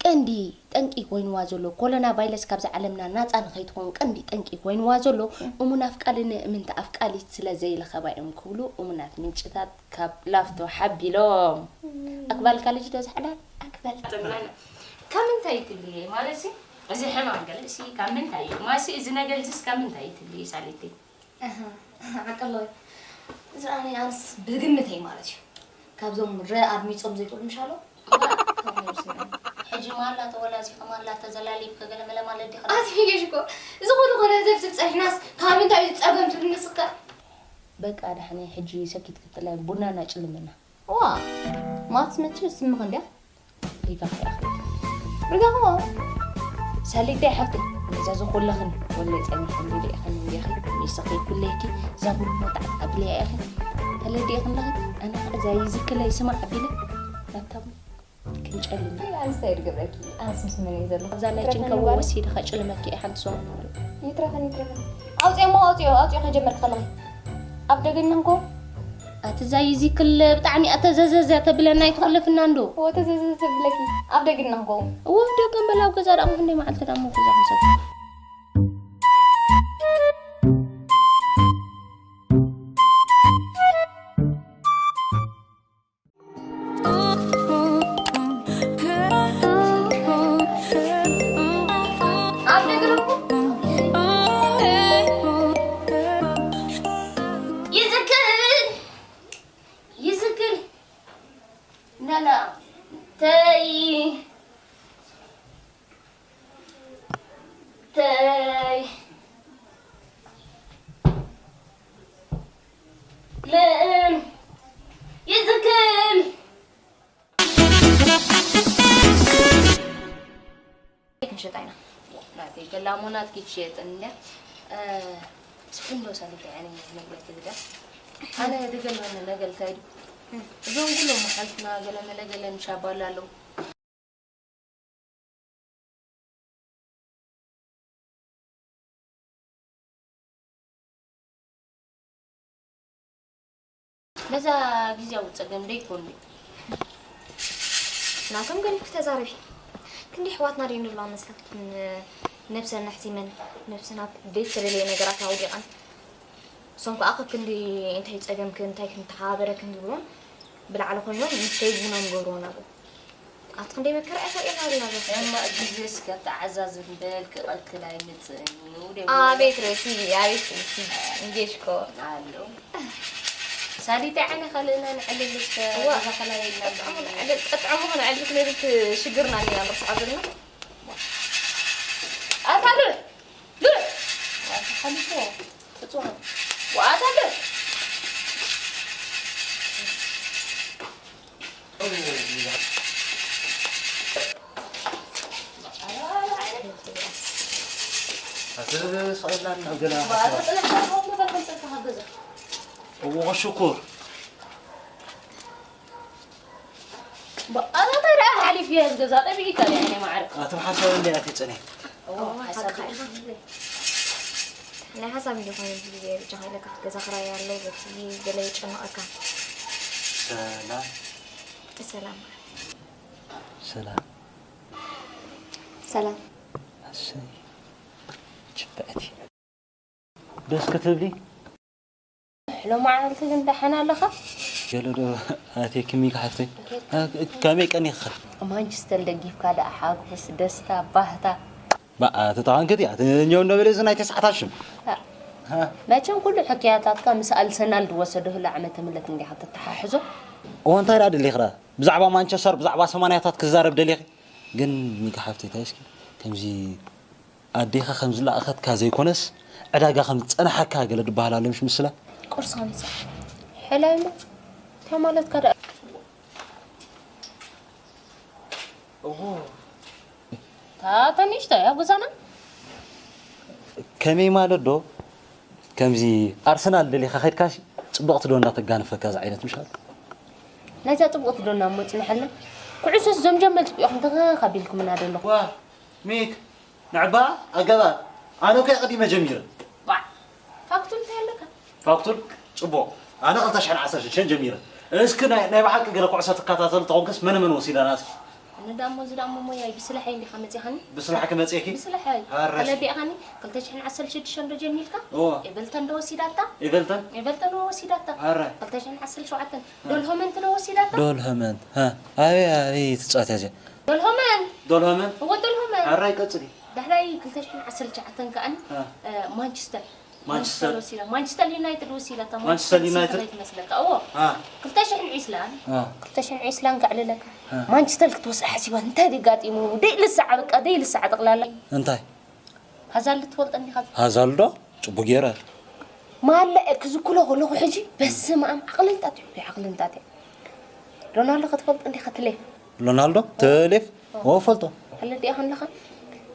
ቀንዲ ጠንቂ ኮይንዋ ዘሎ፣ ኮሮና ቫይረስ ካብዛ ዓለምና ናጻ ንኸይትኸውን ቀንዲ ጠንቂ ኮይንዋ ዘሎ፣ እሙን ኣፍቃሪ ንእምንቲ ኣፍቃሪት ስለ ዘይረኸባ እዮም ክብሉ እሙናት ምንጭታት ካብ ላፍቶ ሓቢሎም። እም። ኣክባልካ ልጅ ዶ ዝሕዳር? ኣክባል። ካብ ምንታይ ትብልየ? ማለትሲ፣ እዚ ሕማም ገለሲ ካብ ምንታይ እዩ? ማለትሲ፣ እዚ ነገር እዚስ ካብ ምንታይ ትብልየ ሳሊተይ? ኣሃ፣ ኣሃ፣ ዓቀለይ። እዚ ኣነ ኣንስ ብግምተይ ማለት እዩ። ካብዞም ረ ኣድሚጾም ዘይክእሉ ምሻሎ? እዋ፣ ካብ ነብሲ ሕጂ ማላ ተወላዚኻ ማላ ተዘላሊብካ ገለ መለ ማለት ዲኻ? ኣቲ ፊገሽ እኮ፣ እዚ ኩሉ ኮነ ዘፍትብ ጸኒሕናስ ካብ ምንታይ እዩ ጸገም ትብል ንስካ? በቃ፣ ዳሕነ ሕጂ ሰኪት ክትጥላይ ቡና እናጭልምና። ዋ፣ ማትስ መቸስ ስምኺ እንድያ። ሪጋኻ ኢኺ። ሪጋኻ? ሳሊተይ ሓፍተይ፣ እዛ ዝኾለኽን ወለይ ጸኒሐን ሪኢኽን እንዲኺ፣ ንስኺ ኩለይኪ እዛ ቡን መጣዕጣ ብለያ ኢኺ። ተለዲእኽን ኣለኺ፣ ኣነ ኸኣ እዛ ይዝክለይ ስማዕ ኣቢለ ናብታ ቡን ክንጨልም። ኣይ፣ ኣንስታይ ድገብረኪ? ኣንስ ምስ መን እየ ዘለኹ? እዛ ናይ ይትረፈኒ ጭንከ ጓል። ወሲድኻ ጭልመኪ እየ ሓንቲ ሰሙን። ይትረፈኒ፣ ይትረፈኒ። ኣውፅኦ እሞ፣ ኣውፅኦ፣ ኣውፅኦ ከጀመርኪ ከለኺ። ኣብ ደገና እንኮ። ኣቲ ዛይ እዚ ክለ ብጣዕሚ ኣተዘዘዘ ተብለና ኣይትኹለፍና እንዶ። ወተዘዘዘ ተብለኪ። ኣብ ደገና እንኮ። እወ፣ ኣብ ደገ እምበል ኣብ ገዛ ደኣ ክንደይ መዓልቲ ደኣ እሞ ገዛ ክንሰድ። ኣብ ደገ ኣለኹ። ይዝክር፣ ይዝክር። ናላ፣ ተይ፣ ተይ። ምን ይዝክር? ክንሸጣ ኢና። ናተይ ገላሞ ናትኪ ትሸየጥን እንድያ። እ፣ ስፍን ዶ ሳሊት ዓይኒ ነግረኪ ዝዳ። ኣነ ዝገርመኒ ነገር እንታይ ድዩ? እዞም ኩሎም መሓዝትና ገለ መለ ገለ ምሻባሉ ኣለዉ። ነዛ ግዝያዊ ጸገም ደይኮን ድዩ? ናቶም ገሊፍ ተዛረቢ። ክንዲ ኣሕዋትና ድዩ ንብላ መስለክን ነብሰን ኣሕቲመን፣ ነብሰን ኣብ ዘይተደለየ ነገራት ኣውዲቐን። እሶም ከኣ ከክንዲ እንታይ ጸገምክን እንታይ ክንተሓባበረክን ዝብሉን ብላዕሊ ኮይኖም ምስ ከይቡና ምገብርዎ ናብኡ። ኣቲ ክንደይ መከራ እያ ተርእየና ኣላ እዛ ሰብ። ሕማቕ ግዜ እስከ ተዓዛዝብ እምበር ክቐልክል ኣይምጽእን እዩ። ደሞ ኣቤት ርእሲ፣ ኣቤት ርእሲ። እንጌሽኮ። ኣሎ። ሳሊት ዓይኒ ካልእና ንዕልል እስከ እዋ። ገዛ ከላይ የለን። ጥዑሙ ንዕልል፣ ጥዑሙ ክንዕልል ክንብል ሽግርና እንዲና ንርስዖ ዘለና። ኣታ ሉል፣ ሉል። ኣታ ሓሊፎ፣ ትጽዋ። ወኣታ ሉል። ኣቲ ስቕ ኢልና ናብ ገዛ። እዎ፣ ሽኩር። ኣታ ደኣ ሓሊፍ እየ ዝገዛ ጠቢኢካ እያ፣ እኔ ማዕረ። ኣቲ ብሓሳብ እንደ ኣቲ ጽኔ። እዎ፣ ሓሳብ ናይ ሓሳብ እንደ ኾነ ብዙ ግዜ ብቻ ኸይለካ ገዛ ኽራይ ኣሎ፣ በቲ ገለ ይጨንቐካ። ሰላም። ሰላም። ሰላም። ሰላም። ኣሰይ። ችበዕቲ። ደስ ክትብሊ። ሎማዓንቲ ግን ደሓን ኣለኻ? ገለ ዶ ኣቴክሚ ሓፍተይ? ከመይ ቀኒኻ? ማንቸስተር ደጊፍካ ደኣ ሓጎስ፣ ደስታ፣ ባህታ። በኣ፣ ተተኻንክት እያ። ትኛው ነበለ እዚ ናይ ተስዓታት ሽም። እ። ሃ። መቸም ኩሉ ሕክያታትካ ምስ ኣልሰናል ዝወሰደሉ ዓመተ ምህለት እንዲኻ ተተሓሕዞ። እዎ፣ እንታይ ደኣ ደሊኽራ? ብዛዕባ ማንቸስተር፣ ብዛዕባ ሰማንያታት ክዛረብ ደሊኺ? ግን ሚጋ ሓፍተይ፣ እንታይ እስኪ ከምዚ ኣዴኻ ከም ዝለኣኸትካ ዘይኮነስ፣ ዕዳጋ ከም ዝጸንሓካ ገለ ድበሃል ኣሎ፣ ምሽ ምስላ? ቁርሲ ከምጽእ። ሕላይሞ፣ እንታይ ማለትካ ደኣ? እዎ። እታ ተንሽቶ እያ ጉዛና። ከመይ ማለት ዶ? ከምዚ ኣርሰናል ደሊኻ ኸድካሲ፣ ጽብቕቲ ዶ እንዳተጋነፈካ፣ እዚ ዓይነት ምሽ ኣሎ? ናይዛ ጽብቕቲ ዶ እና እሞ ጽንሐልና። ኩዕሶስ ዞም ጀመልቲ እኮ ኢኹም ተኸኻቢልኩምና ደለኹም። ዋ፣ ሚክ፣ ንዕባ ኣገባብ። ኣነ እኮ እየ ቀዲመ ጀሚረ። ዋ፣ ፋክቱል እንታይ ኣለካ? ፋክቱል? ጽቡቕ። ኣነ ክልተ ሽሕን ዓሰርተ ሽዱሽተን ጀሚረ። እስኪ ናይ፣ ናይ ብሓቂ ገለ ኩዕሶ ትከታተል ተኾንክስ መነ መን ወሲዳና እስኪ? ኣነ ዳሞ፣ እዚ ዳሞ ሞያይ ብስላሐይ እንዲኻ መጺኻኒ? ብስላሕኪ መጺእኪ? ብስላሐይ። ኣረ። ተለቢዕኻኒ? ክልተ ሽሕን ዓሰርተ ሽዱሽተን ዶ ጀሚርካ? እዎ። ኤቨልተን ዶ ወሲዳታ? ኤቨልተን? ኤቨልተን ዶ ወሲዳታ? ኣረ። ክልተ ሽሕን ዓሰርተ ሸውዓተን። ዶልሆመንት ዶ ወሲዳታ? ዶልሆመንት። ሃ። ኣበይ፣ ኣበይ ትጻወት እዚኣ? ዶልሆመን። ዶልሆመን? እዎ፣ ዶልሆመን። ኣራይ ቀጽሊ። ዳሕራይ ክልተ ሽሕን ዓሰርተ ትሽዓተን ከኣኒ፣ እ። እ፣ ማንቸስተር። ማንቸስተር። ማንቸስተር ወሲዳ። ማንቸስተር ዩናይትድ ወሲዳታ። ማንቸስተር ማንቸስተር ዩናይትድ? ሲቲ ትመስለካ። እዎ። እ። ክልተ ሽሕን ዒስራን። እ። ክልተ ሽሕን ዒስራን ከዕልለካ። እ። ማንቸስተር ክትወስድ ሓሲባ። እንታይ ደጋጢሙ? ደይልሳዕ በቃ፣ ደይልሳዕ ጠቕላላ። እንታይ? ሃዛልድ ትፈልጦ እንዲኻ? ሃዛልዶ? ጽቡቅ ገይረ። ማለ ክዝክሮ ከለኹ ሕጂ፣ በስመ ኣብ፣ ዓቕሊ እንጣጢዑ፣ ዓቕሊ እንጣጢዑ። ሮናልዶ ክትፈልጦ እንዲኻ፣ ትሌፍ? ሮናልዶ? ትሌፍ? ኦ። ኦ፣ ፈልጦ። ኣለ ዲኣ ከለኻ፣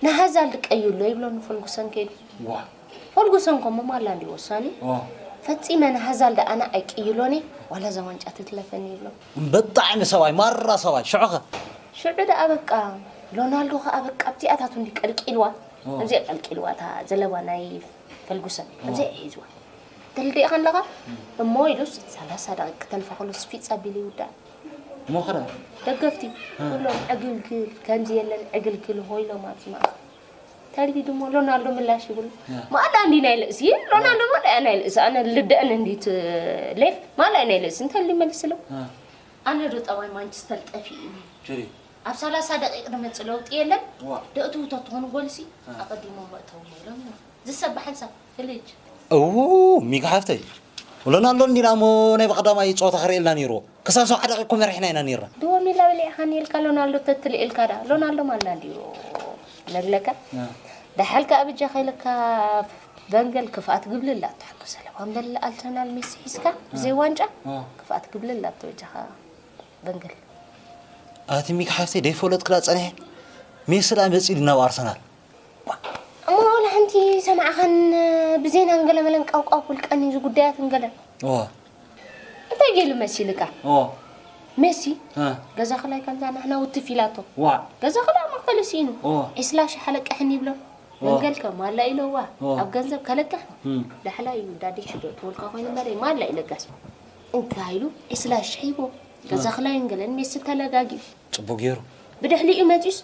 ንሃዛልድ ቀይሎ ይብሎ ንፈርጉሰን ከይዱ። ዋ። ፈርጉሰን ኮሞ ማላ እንዲ ወሳኒ። ኦ። ፈጺመ ንሃዛልድ ኣነ ኣይቅይሎን እየ፣ ዋላ እዛ ዋንጫ ትትለፈኒ ይብሎ። ብጣዕሚ ሰብኣይ፣ ማራ ሰብኣይ። ሽዑ ኸ? ሽዑ ደኣ በቃ፣ ሮናልዶ ኸኣ በቃ ኣብዚኣታቱ እንዲ ቀልቂልዋ። ኦ። ኣብዚኣ ቀልቂልዋ እታ ዘለባ ናይ ፈርጉሰን። ኦ። ኣብዚኣ ሒዝዋ። ተልዲእኻ ኣለኻ? እም። እሞ ኢሉስ ሰላሳ ደቂቕ ክተልፋ ከሎ ስፊጽ ኣቢሉ ይውዳእ። እሞ ኸ ደኣ? ደገፍቲ እ። ኩሎም ዕግልግል፣ ከምዚ የለን ዕግልግል ሆ ኢሎም ኣብዚ ማእከል። ተልቢ ድሞ ሮናልዶ ምላሽ ይብሉ። ያ። ማላ እንዲ ናይ ልእሲ፣ ሮናልዶ ማላ ናይ ልእሲ፣ ኣነ ልደአን እንዲት ሌፍ፣ ማላ ናይ ልእሲ፣ እንተሊ መልስሎ። እ። ኣነ ዶ ጠባይ ማንቸስተር ጠፊእኒ? ችሪ። ኣብ ሰላሳ ደቂቕ ንመጽእ ለውጢ የለን። ዋ። ደእትዉ ተትኾኑ ጎልሲ፣ እ። ኣቐዲሞም መእተው ነይሮም እዮም። ዝሰባሕ ሓንሳብ፣ ፍልጅ። እዉ፣ ሚጋ ሓፍተይ። ሮናልዶ እንዲና እሞ ናይ ብቐዳማይ ጸወታ ክርእየልና ነይርዎ። ክሳብ ሰብዓ ደቂቕ እኮ መሪሕና ኢና ነይርና። ድዎ ሚላ በሊዕኻኒ ኢልካ ሮናልዶ ተትልእ ኢልካ ደኣ። ሮናልዶ ማላ እንድዩ መግለካ። እ። ደሓልካ ኣብ እጃኻ ኢልካ ቨንገል ክፍኣት ግብልላ ኣቶ ሓጎስ ኣለዋ። እምበል ኣርሰናል ሜሲ ሒዝካ እ። ብዘይ ዋንጫ እ። ክፍኣት ግብልላ ኣቶ እጃኻ ቨንገል። ኣቲ ሚክ ሓፍተይ ደይፈለጥክላ ጸኒሐ። ሜሲ ደኣ መጺኡ ናብ ኣርሰናል። እሞ ዋላ ሓንቲ ሰማዕኻን ብዜናን ገለ መለን ቃውቃው ክብልቀኒ እዚ ጉዳያትን ገለን። እዋ። እንታይ ገይሉ መሲልካ? እዋ። ሜሲ እ። ገዛ ክላይ ከምዛ ናሕና ውትፍ ኢላቶ። ዋ። ገዛ ክላ መኽፈሊ ስኢኑ። እዋ። ዒስላ ሽሕ ኣለቅሕኒ ይብሎ። እዋ። መንገልከ ማላ ኢለዋ። እዋ። ኣብ ገንዘብ ከለቅሕ። እም። ዳሕላ እዩ ዳዲ ሽዶ ትወልካ ኮይኑ መለይ ማላ ኢለጋስ። እንታይ ኢሉ ዒስላ ሽሕ ሂቦ። ገዛ እዋ። ክላይን ገለን ሜሲ ተለጋጊ። ጽቡቅ ገይሩ። ብድሕሊኡ መጺኡስ፣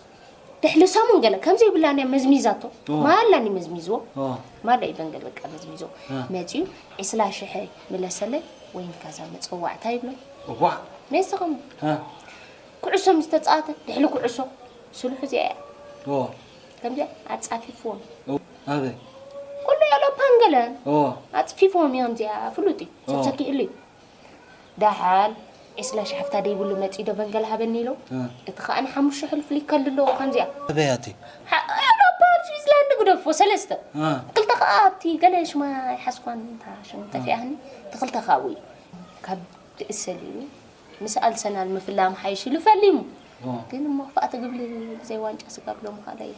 ድሕሊ ሰሙን ገለ፣ ከም ዘይብላ ንያ መዝሚዛቶ። ኦ። ማላ ኒ መዝሚዝዎ። ኦ። ማላ እዩ በንገል በቃ መዝሚዞ። እ። መጺኡ፣ ዒስላ ሽሕ ምለሰለይ፣ ወይን ካዛ መጸዋዕታ ይብሎ። እዋ። ሜሲ ኸም እ። ኩዕሶ ምስ ተጻወተ፣ ድሕሊ ኩዕሶ፣ ስልሑ እዚኣ እያ። ኦ። ከምዚኣ ኣጻፊፍዎም። ኦ። ኣበይ? ኩሉ ኤውሮፓን ገለን ኦ። ኣጽፊፍዎም እዮም እዚኣ፣ ፍሉጥ እዩ። ሰብ ኦ። ሰኪዕሉ እዩ። ደሓን ዒስላ ሽሕ ሓፍታ ደይብሉ መጺኡ ዶ በንገል ሃበኒ ኢሎ? እ። እቲ ኸኣ ንሓሙሽተ ሽሕ ልፍሊ ይከል ኣለዎ ከምዚኣ። ኣበይ ኣቲ? ሓ-፣ ኤውሮፓ ኣብ ስዊዝላንድ ግደፎ፣ ሰለስተ። እ። ክልተ ኸኣ ኣብቲ ገለ ሽማ ኣይሓዝኳን፣ እንታ ሽም እ። ጠፊኣኒ። እቲ ክልተ ኸኣ ኣብኡ እዩ። ካብ ድእሰል እዩ። ምስ ኣርሰናል ምፍላም ሓይሽ ኢሉ ፈሊሙ። ኦ። ግን እሞ ክፋእ ትግብሊ ብዘይ ዋንጫ ስጋብ ሎም ካልኣይ።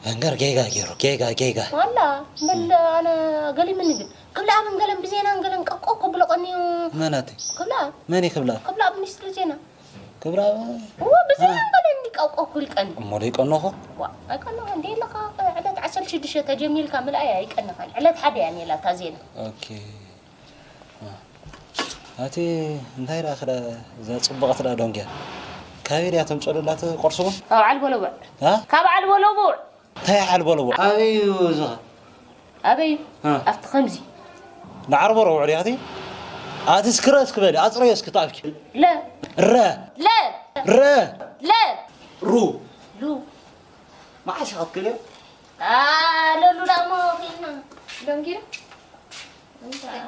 ቨንገር ጌጋ ገይሩ፣ ጌጋ፣ ጌጋ። ዋላ፣ በል፣ ኣነ ገሊምኒ ግን። ክብለኣምን ገለን ብዜናን ገለን ቀቆ ከብሎ ቀንዩ። መን ኣቲ? ክብለኣብ። መን እዩ ክብለኣብ? ክብለኣብ ሚኒስትሪ ዜና። ክብለኣብ? እዎ፣ ብዜናን ገለን ቀቆ ክብል ቀንዩ። እሞ ደይቀኖ ኸ? ዋ፣ ኣይቀኖ፣ እንደ ኢለኻ ዕለት ዓሰርተ ሽዱሽተ ተጀሚርካ ምልኣይ ኣይቀንኻን። ዕለት ሓደ እያ ኔላ እታ ዜና። ኦኬ። ኣቲ እንታይ ደኣ ክዳ እዛ ጽቡቐት ደኣ ዶንግያ? ካበይ ድያ ተምጽኦ ደላ እቲ ቁርሲ እውን? ካብ ዓልቦለቡዕ። አ? ካብ ዓልቦለቡዕ። እንታይ ዓልቦለቡዕ? ኣበይ እዩ እዚ ኸ? ኣበይ እዩ? አ። ኣብቲ ከምዚ። ንዓርቦለቡዕ ድያ ኣቲ? ኣቲ እስኪ ረ እስኪ በሊ፣ ኣጽረዮ እስኪ ታብኪ። ለ። ረ። ለ። ረ። ለ። ሩ። ሉ። መዓስ ኢኻ ክትክልዮ? ኣ፣ ለሉ ደኣ እሞ ኺድና። ዶንጊ ዶ? እንታይ?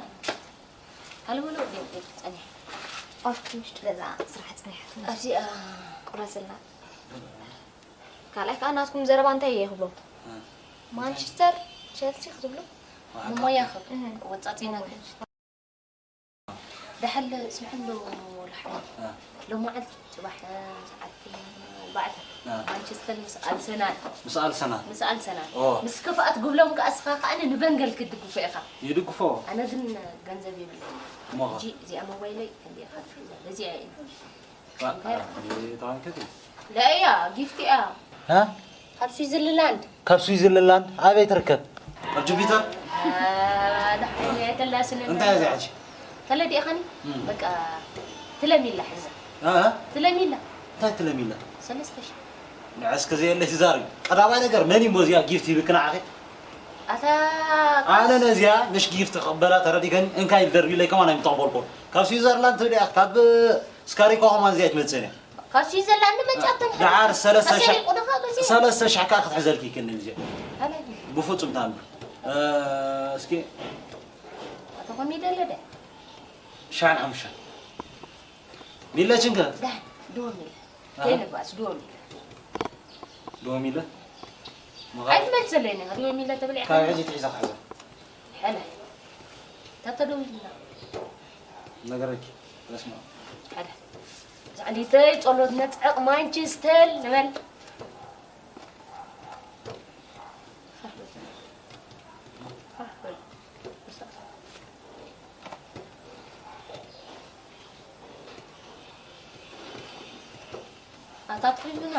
ኣልቦሎ ድዮም ጸኒሐ። ኣብቲ ውሽጢ ገዛ ስራሕ ጸኒሐ። ኣብዚኣ ቁረጽላ። ካልኣይ ከኣ ናትኩም ዘረባ እንታይ እየ ክብሎ? እ። ማንቸስተር ቸልሲ ክትብሉ? ዋጋ። ንሞያኹም እህ። ወጻጺና ግን። ደሓን ስምዕን ዶ ወላ ሓደ? እ። ሎማዓልቲ ጽባሕ ሰዓት ኣርባዕተ። እ። ማንቸስተር ምስ ኣርሰናል። ምስ ኣርሰናል። ምስ ኣርሰናል። ኦ። ምስ ክፍኣት ጉብሎም ከኣ እስኻ ከኣ ንቨንገል ክትድግፎ ኢኻ። ይድግፎ። ኣነ ግን ገንዘብ የብለይን። እሞ ኸ? ሕጂ እዚኣ ሞባይለይ እንዲያ ኢኻ ትሕዛ። በዚኣ እየ። ዋ፣ እ፣ ተዋንከቲ? ለእያ፣ ጊፍት እያ። እ? ካብ ስዊዘርላንድ። ካብ ስዊዘርላንድ ኣበይ ትርከብ? ኣብ ጁፒተር? አ፣ ዳሕና እያ ተላስነ። እንታይ እያ እዚኣ ሕጂ? ተለዲእኻኒ? እም። በቃ፣ ትለሚላ ሕዛ። እ፣ እ? ትለሚላ። እንታይ ትለሚላ? ሰለስተ ሽሕ። ንዐ እስከ ዘየለሽ ትዛረቢ። ቀዳማይ ነገር መን እዩ እሞ እዚኣ ጊፍት ይብልኪ ንዓኺ? ኣታ ኣነ ነዚኣ ምሽ ጊፍት ክቕበላ ተረዲእከኒ፣ እንካ ኢል ደርቢለይ ከማን ኣይምተቕበልኩን። ካብ ስዊዘርላንድ ትብሊ እያ፣ ካብ ስካሪኮ ከማን እዚኣ ኣይትመጽእን እያ። ካብ ስዊዘርላንድ መጻእተን ደሓር ሰለስተ ሺሕ ተሰሪቑ ዶ ካብ እዚኣ? ሰለስተ ሺሕ ከኣ ክትሕዘልኪ ይክእልን እዚኣ። ኣነ ብፍጹም ተኣምር። እ፣ እስኪ ኣቶ ኮሚደለ ደ? ሻን ሓሙሽተ። ሚለችንከ? ዳ፣ ዶ ሚለ። ኣሃ። ከይንባስ፣ ዶ ሚለ። ዶ ሚለ? መቓ- ኣይትመልሰለይን ኢኻ፣ ዶ ሚለ ተብል ኢኻ። ካብ ሕጂ ትሒዛ ክሕዛ። ሕነ። ታተ ዶ ሚለ። ነገረኪ። በስመ ኣብ። ሓደ። ዛዕሊተይ ጸሎት ነጽዕቕ ማንቸስተር ንበል። ኣታ ትሕዝና።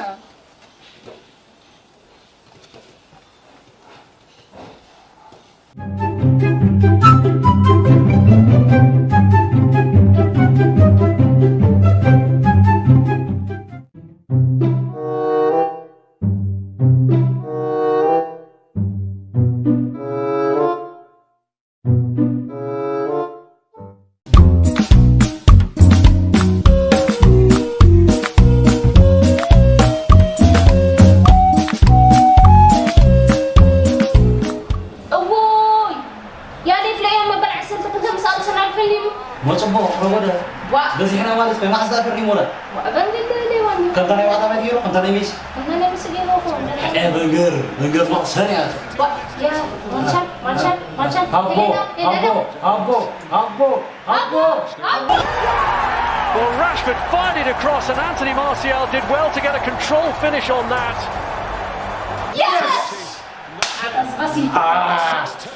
እውይ! ያሬድ ለያ መበል ዓሰርተ ክልተ ምስ ኣርሰናል ፈሊሙ። ሞ ጽቡቕ፣ ረጎደ። ዋ። በዚሕና ማለት ኮይና፣ ሓስዳ ፈሪሙ ወረ። ዋ፣ በንገር ደለ ዋኒ። ከምታ ናይ ዋጣ መዲሮ፣ ከምታ ናይ ሜሲ። ከምታ ናይ ሜሲ ገይሩ እኮ፣ እንደ እ፣ በንገር፣ በንገር መቕሰን እያ። ዋ፣ ያ፣ ማንሻል፣ ማንሻል፣ ማንሻል። ሃቦ፣ ሄዳ፣ ሄዳ፣ ሃቦ፣ ሄዳ። ሃቦ፣ ሃቦ፣ ሃቦ። Well, Rashford fired it across, and Anthony Martial did well to get a control finish on that. Yes!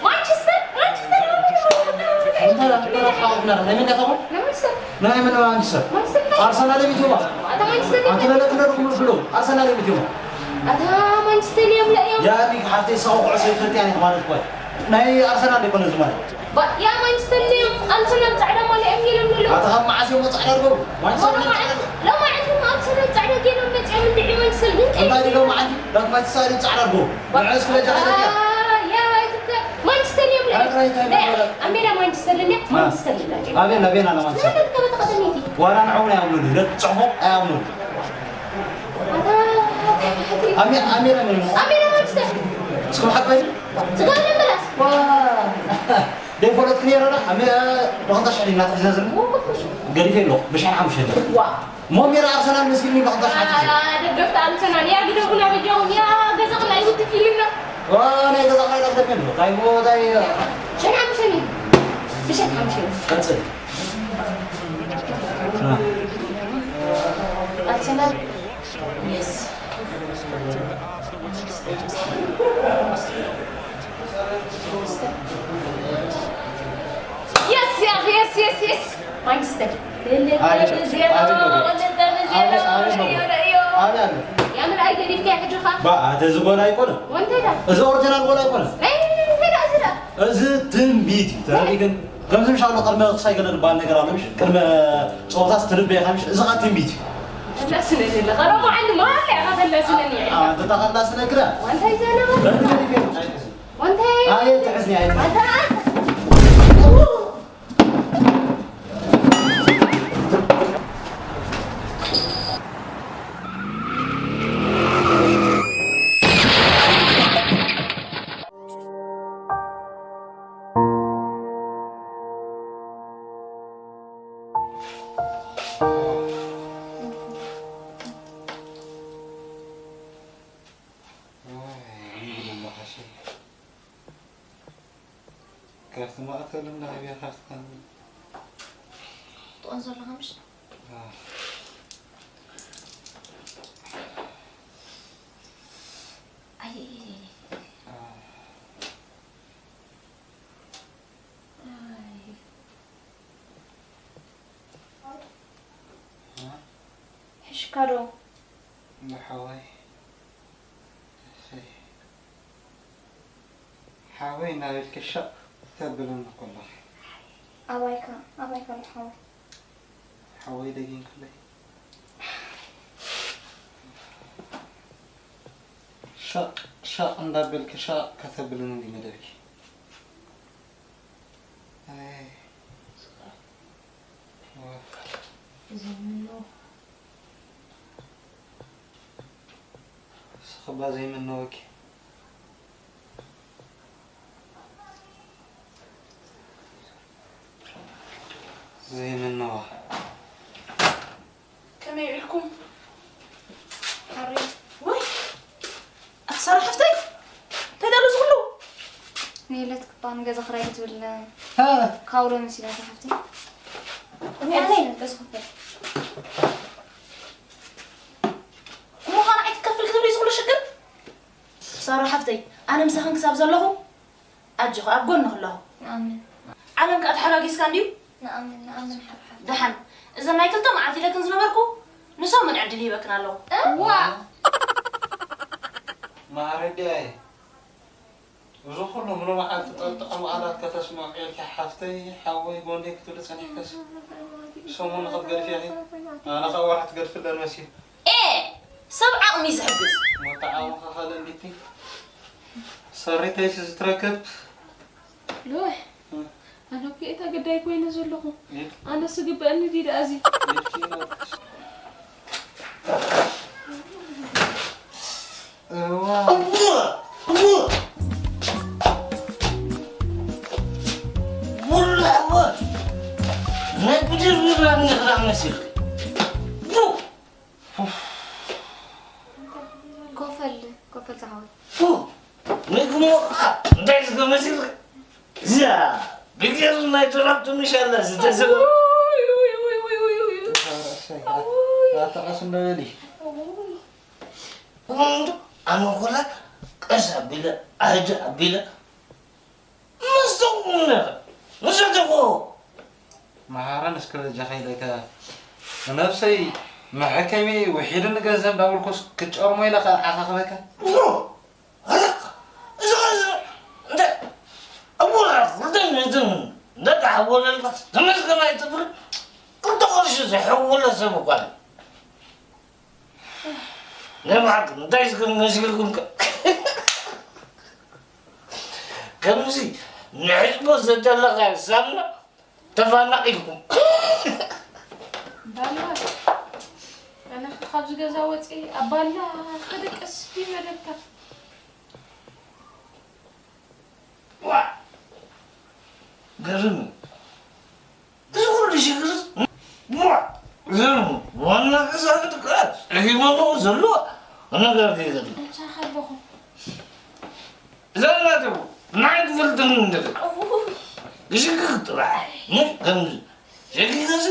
ማንቸስተር፣ ማንቸስተር፣ ናይ መን ማንቸስተር? ማንቸስተር። ኣርሰናል እዮም ይትዋ። ኣታ ማንቸስተር እዮም። ኣታ ለለ ክነርኩም ብሎ ኣርሰናል እዮም ይትዋ። ኣታ ማንቸስተር እዮም ለእዮም። ያ ሊግ ሓፍተይ ሰው ኩዕሶ ይፈልጥ ያኔ ማለት እኮ። ናይ ኣርሰናል ይኮነ ዝማለ። ባ-፣ ያ ማንቸስተር እዮም። ኣርሰናል ጻዕዳ ማልያ እዮም ገይሮም ዘለዉ። ኣታ ካብ መዓስ እዮም ጻዕዳ ኣድርገው? ማንቸስተር ሎማዓንቲ፣ ጻዕዳ። ሎማዓንቲ ኣርሰናል ጻዕዳ ገይሮም መጺኦም እንድዒ ማንቸስተር ግን እንታይ ቀይሮም ዲሎም መዓንቲ? ዳግማይ ተሳኢሉ ጻዕዳ ኣድርገው። ንዕስ ክበጃ ኸይደካ። ያ፣ ያ፣ ኣይትተ-፣ ማንቸስተር እዮም ለእዮም። ኣረ፣ እንታይ ለእያ። ማለት? ኣሜዳ ማንቸስተር ለእያ። አ። ማንቸስተር ለእያ። ኣቤና፣ ኣቤና፣ ለማንቸስተር። ስለዚህ ከበተኸተሚቲ። ዋላ ንዕውን ኣይኣምኑን። ለጽሑፎም ኣይኣምኑን። ኣታ-፣ ኣሜ-፣ ኣሜዳ ምን ነው? ኣሜዳ ማንቸስተር። እስኩም ሓቅ በል። ስጋ ለምበላስ። ዋ። ደይፈለጥክ ነይረ ዶ? ኣሜ-፣ ብኸልተ ሽሕ ዲና ተሒዝና ዘለና? ወኩኩሽ። ገዲፈ ኣለኹ፣ ብሽሕ ሓሙሽተ። ዋ። ሞሚራ ኣርሰናል መስኪን በኸልተ ሽሕ ሓሙሽተ። አ፣ ደገፍቲ ኣርሰናል፣ ያ ግደፉና በጃኹም፣ ያ ገዛ ኽላይ ውድፍ ኢሉና። ዋ፣ ናይ ገዛ ኽላይ ደገፍ የለ። ታይ ሞ፣ ታይ ሽሕ ሓሙሽተ። ብሽሕ ሓሙሽተ። ቀጽል። ኣርሰናል። የስ። የስ፣ ያ፣ የስ፣ የስ፣ የስ። ማንቸስተር። ክልተ ንዜሮ፣ ክልተ ንዜሮ። ኣበይ፣ ኣበይ፣ ኣበይ ኣሎ? ያ ምርኣይ ገዲፍካ ሕጂ ኸ? ባ፣ ኣተ እዚ ጎል ኣይኮነ። ወንተዳ? እዚ ኦሪጂናል ጎል ኣይኮነ። ኣይ፣ እንታይ ደኣ እዚ ደኣ? እዚ ትንቢት እዩ። ተረዲእክን? ከምዚ ምሽ ኣሎ፣ ቅድመ ክሳይ ገለ ዝበሃል ነገር ኣሎ፣ ምሽ? ቅድመ ጸወታስ ትንበየ ኢኻ፣ ምሽ? እዚ ኸኣ ትንቢት እዩ። ተላስነኒ ኣለኻ። ሮማ ዓንዲ ማርያ ኢኻ ተላስነኒ። ኣንተ ታኸላስነግራ? ወንታይ ዘለ ወንታይ? በእንተ ሪቤ ኣይትሕዝኒ። ወንታይ? ኣየ ትሕዝኒ፣ ኣየ ትሕዝኒ። ኣንተ ካብቲ ማእከል እንዳሃብያ ካብቲ ትቖን ዘለኻ ምሽ? ኣይ፣ ኣይ፣ ኣይ፣ ኣይ። ኣይ። ሕሽካ ዶ? ንሓወይ። እሰይ። ሓወይ እናበልኪ ሻቕ ተብልኒ ከለኺ። ኣባይካ፣ ኣባይካ ኣሎ ሓወይ። ሓወይ ደጊምክለይ። ሻቕ፣ ሻቕ እንዳበልኪ ሻቕ ከተብልኒ እንዲ መደብኪ። ኣይ። ዘይምኖ። ንስኺ እባ ዘይምነወኪ። ዘይምነዋ። ከመይ ውዒልኩም? ኣሪ። ወይ! ኣቲ ሳራ ሓፍተይ! እንታይ ደኣ እዚ ኩሉ? ንየለት ክባ ንገዛ ክራይ ክትብል እ። ካውሎ መሲላ እዛ ሓፍተይ። ወይ ኣነይ! በዚ ክፈል። እሞ ኸኣ ንዓይ ክትከፍል ክትብሊ እዚ ኩሉ ሽግር? ሳራ ሓፍተይ፣ ኣነ ምሳኽን ክሳብ ዘለኹ ኣጆኺ፣ ኣብ ጎንኺ ኣለኹ። ንኣምን። ዓለም ከኣ ተሓጋጊዝካ እንድዩ? ንኣምን፣ ንኣምን ሓብሓብ። ደሓን፣ እዘን ናይ ክልተ መዓልቲ ኢለክን ዝነበርኩ፣ ንሶም ምን ዕድል ይህበክን ኣለኹ። እ? ዋ! ማረዲያየ፣ እዚ ኩሉ ሙሉ መዓልቲ ጠጥዖም ቃላት ከተስምዖ ዒልኪ ሓፍተይ፣ ሓወይ፣ ጎንደይ ክትብሊ ጸኒሕክስ፣ ሰሙን ንኽትገድፍያ ኢኺ። ኣነ ኸኣ ወርሒ ትገድፍለን መሲሉ። ኤ! ሰብ ዓቕሚ ዝሕግዝ። ሞት ዓቕምኻ ካልእ እንዲቲ። ሰሪተይስ ዝትረከብ? ሎሕ፣ እ። ኣነ እኮ እየ ተገዳይ ኮይነ ዘለኹ። እ። ኣነስ ዝግበአኒ ድዩ ደኣ እዚ? እ። እዋ። እዋ፣ እዋ። ቡላ፣ እዋ። ናይ ብድር ብድር ንኽራም መሲልካ። ቡ። ኮፈል፣ ኮፈል ዝሓወይ። ኡ፣ ምግሞ፣ ኣ፣ እንታይ ዝገመሲል? እዚኣ፣ ብጌሩ ናይ ዶላር ትንሽ ኣላ፣ ዝተዘበ። ኡይ፣ ኡይ፣ ኡይ። ኣታ ቀስ እንዶ በሊ። እንዶ፣ ኣነ ኮላ ቀስ ኣቢለ፣ ኣደ ኣቢለ፣ መስተቑ ነረ፣ መሰተቑ። መሃረን እስከ በጃኻ ኢለካ፣ ንነብሰይ መሐከሚ ውሒድኒ ገንዘብ እንዳበልኩስ ክጨርሞ ኢለ ከ ዓኻኽበካ? ኖ! ኣረ፣ እዚ ኸዚ፣ እንደ፣ ኣቦና፣ ክልተ ሚእትን እንዳተሓወለልካስ ተመስገን ኣይትብል? ክልተ ቅርሺ ዝሕወለ ሰብ እኳ እዩ። ናይ ብሓቂ፣ እንታይ እስከ መሲልኩም ከ? ከምዚ ንሕዝቦ ዘደለኻዮ ሳምና ተፋናቒልኩም። ባላ፣ ኣነ ካብዚ ገዛ ወፂ፣ ኣብ ባላ ክድቅስ ድዩ መደብካ? ዋ! ገርም እዩ። እዚ ኩሉ ሽግር ዋ! ገርም እዩ። ዋና ገዛ ክትከኣል ጸጊበሉ ዘሎ ነገር ገይሩ። እንታይ ከለኹ? እዛ እናተው ናይ ትፈልጥን እንደ እውይ። ግሽግር ጥራሕ። ምን ከምዚ ሸጊርስ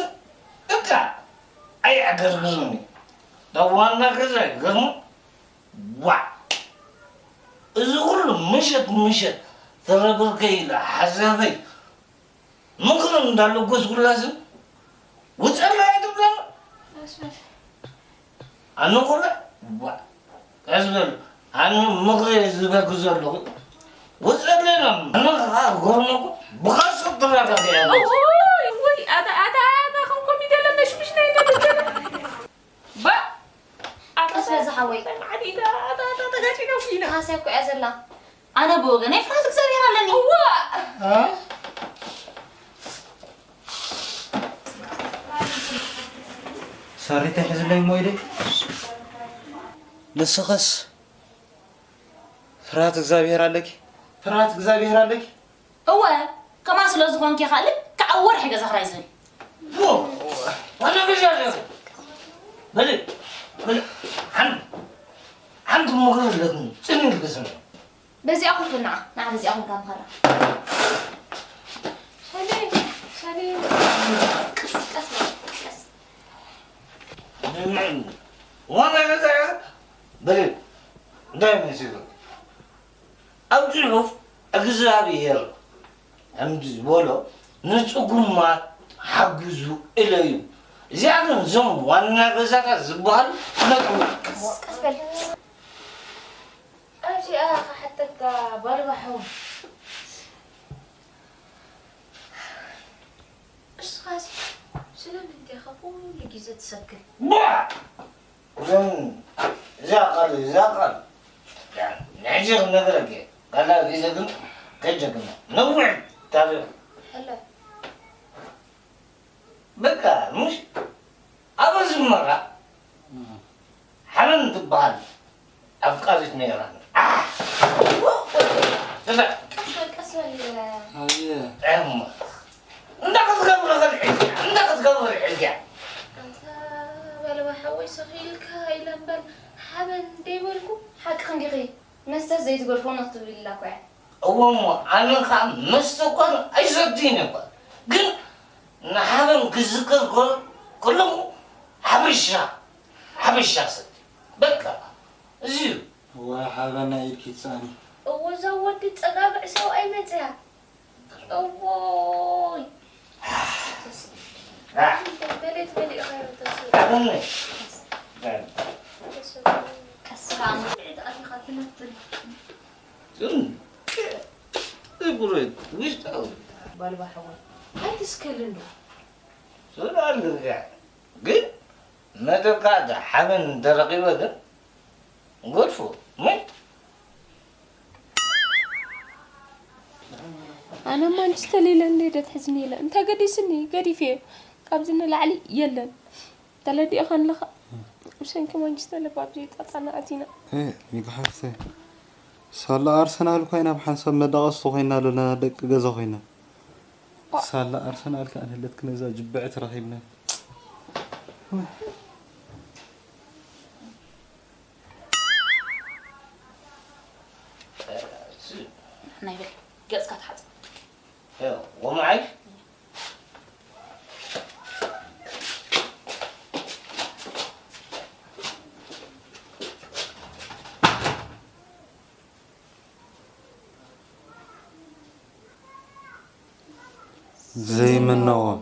እካ ኣይዕገርግርን እዩ። ናብ ዋና ገዛ ይገርሙ። ዋዕ! እዚ ኩሉ ምሸት ምሸት ተረብርከ ኢለ ሓሳበይ ምኽሪ እንዳለጎስኩላስ ውፀላ ኣይትብለና። ኣነ ኩለ ዋዕ! ቀስ በል። ኣነ ምኽሪ ዝበክ ዘለኹ ውፀለና። ኣነ ከዓ ጎርመኩ ብኻሶ ተረጋጊያ። ውይ፣ ውይ፣ ኣታ፣ ኣታ፣ ኣታ፣ ከም ኮሚደለ መሽምሽ ናይ ደደደ። ባ፣ ኣታ፣ ቀስ በል ዝሓወይ። ኣታ፣ ኣታ፣ ኣታ፣ ተጋጪና እኮ ኢና። ካሰ እኮ እያ ዘላ። ኣነ ብወገነይ ፍርሃት እግዚኣብሔር ኣለኒ። እዋ። እ? ሳሪታ ይሕዝለይ እሞ ኢደይ። ንስኽስ ፍርሃት እግዚኣብሔር ኣለኪ? ፍርሃት እግዚኣብሔር ኣለኪ? እወ፣ ከምኣ ስለ ዝኾንኪ ኢኻ ልክዕ ኣብ ወርሒ ገዛ ክራይ ዝህብ። ዎ፣ ዋና ገዛ ኣለኪ። በሊ፣ በሊ፣ ሓንቲ፣ ሓንቲ ምኽሪ ኣለኒ፣ ጽን ኢልኪ ስምዒ። በዚኣ ኮፍ በል ንዓ፣ ንዓ በዚኣ ኮንካ ምኸራ። ሰሌ፣ ሰሌ። ቀስ፣ ቀስ በል፣ ቀስ። ዋና ገዛ እያ። በሊ፣ እንታይ መሲሉ? ኣብ ጽሑፍ እግዚኣብሔር ከምዚ ዝበሎ ንጽጉማት ሓግዙ እለ እዩ። እዚኣ ግን እዞም ዋና ገዛታት ዝበሃሉ ክነጥፉ። ቀስ፣ ቀስ በል። ኣብዚኣ ክሓተካ ባልባሕው። እስኻሲ ስለምንታይ ኢኻ ኩሉ ግዜ ትሰክር? ቧዕ! እዞም እዛ ቃል፣ እዛ ቃል፣ ንሕጂ ክነግረኪ እየ። ካልኣይ ግዜ ግን ከይትደግምያ። ነዊሕ ታሪኽ። ሕለ። በቃ፣ ምሽ ኣብ ኣስመራ ሓበን ትበሃል ኣፍቃሪት ነይራኒ። ኣሕ! ጥፍእ! ቀስ በል፣ ቀስ በል። ኣየ። እማ፣ እንታይ ክትገብሪ ኽልዒልኪ? እንታይ ክትገብሪ ዒልኪ? ኣንታ በለዋ ሓወይ፣ ስኺ ኢልካ ኢለ እምበር ሓበን ደይበልኩ። ሓቅኺ እንዲኺ፣ መስተ ዘይትገድፎ ነኽትብል ኢላ እኮ እያ። እወ እሞ፣ ኣነ ኸዓ መስተ እኳ ኣይሰትይን እኳ። ግን ንሓበን ክዝክር ከ-፣ ከለኹ ሓበሻ፣ ሓበሻ ሰቲ። በቃ፣ እዚ እዩ። እዋይ ሓበን ናይ ኢድኪ ትስኣኒ። እወ፣ እዛ ወዲ ጸጋብዕ ሰብኣይ መጽያ። እዎይ። በሌት በሊእኻዮ ተስፋ። ሓበን ናይ። ተስፋ። ቀስ በል። ስምዒት ኣቲኻ ትነትል። ግን፣ እግሮይ ውሽጣዊ። ባልባ ሓወይ፣ ኣይትስከልን ዶ? ስለ ኣልርያ። ግን፣ መደብካ ሓበን እንተረኺበ ግን፣ ጎድፎ፣ ምን? ኣነ ማንቸስተር ኢለ እንደ ደት ሕዝኒ ኢለ እንተ ገዲስኒ ገዲፍ እየ። ካብዚ ንላዕሊ የለን። ተለዲእኻ ኣለኻ። ብሰንኪ ማንቸስተር ለባብ ዘይጣጣና ኣቲና። እ፣ ሚጋ ሓፍተይ፣ ሳላ ኣርሰናል እኳ ኢና ብሓንሳብ መዳቐስቲ ኮይና ኣለና፣ ደቂ ገዛ ኮይና። ዋ። ሳላ ኣርሰናል ከኣ ንህለትኪ ነዛ ጅብዕቲ ረኺብና። ንሕና ይበል፣ ገጽካ ትሓጽብ። እ፣ ወመዓይ? ዘይምነዎም።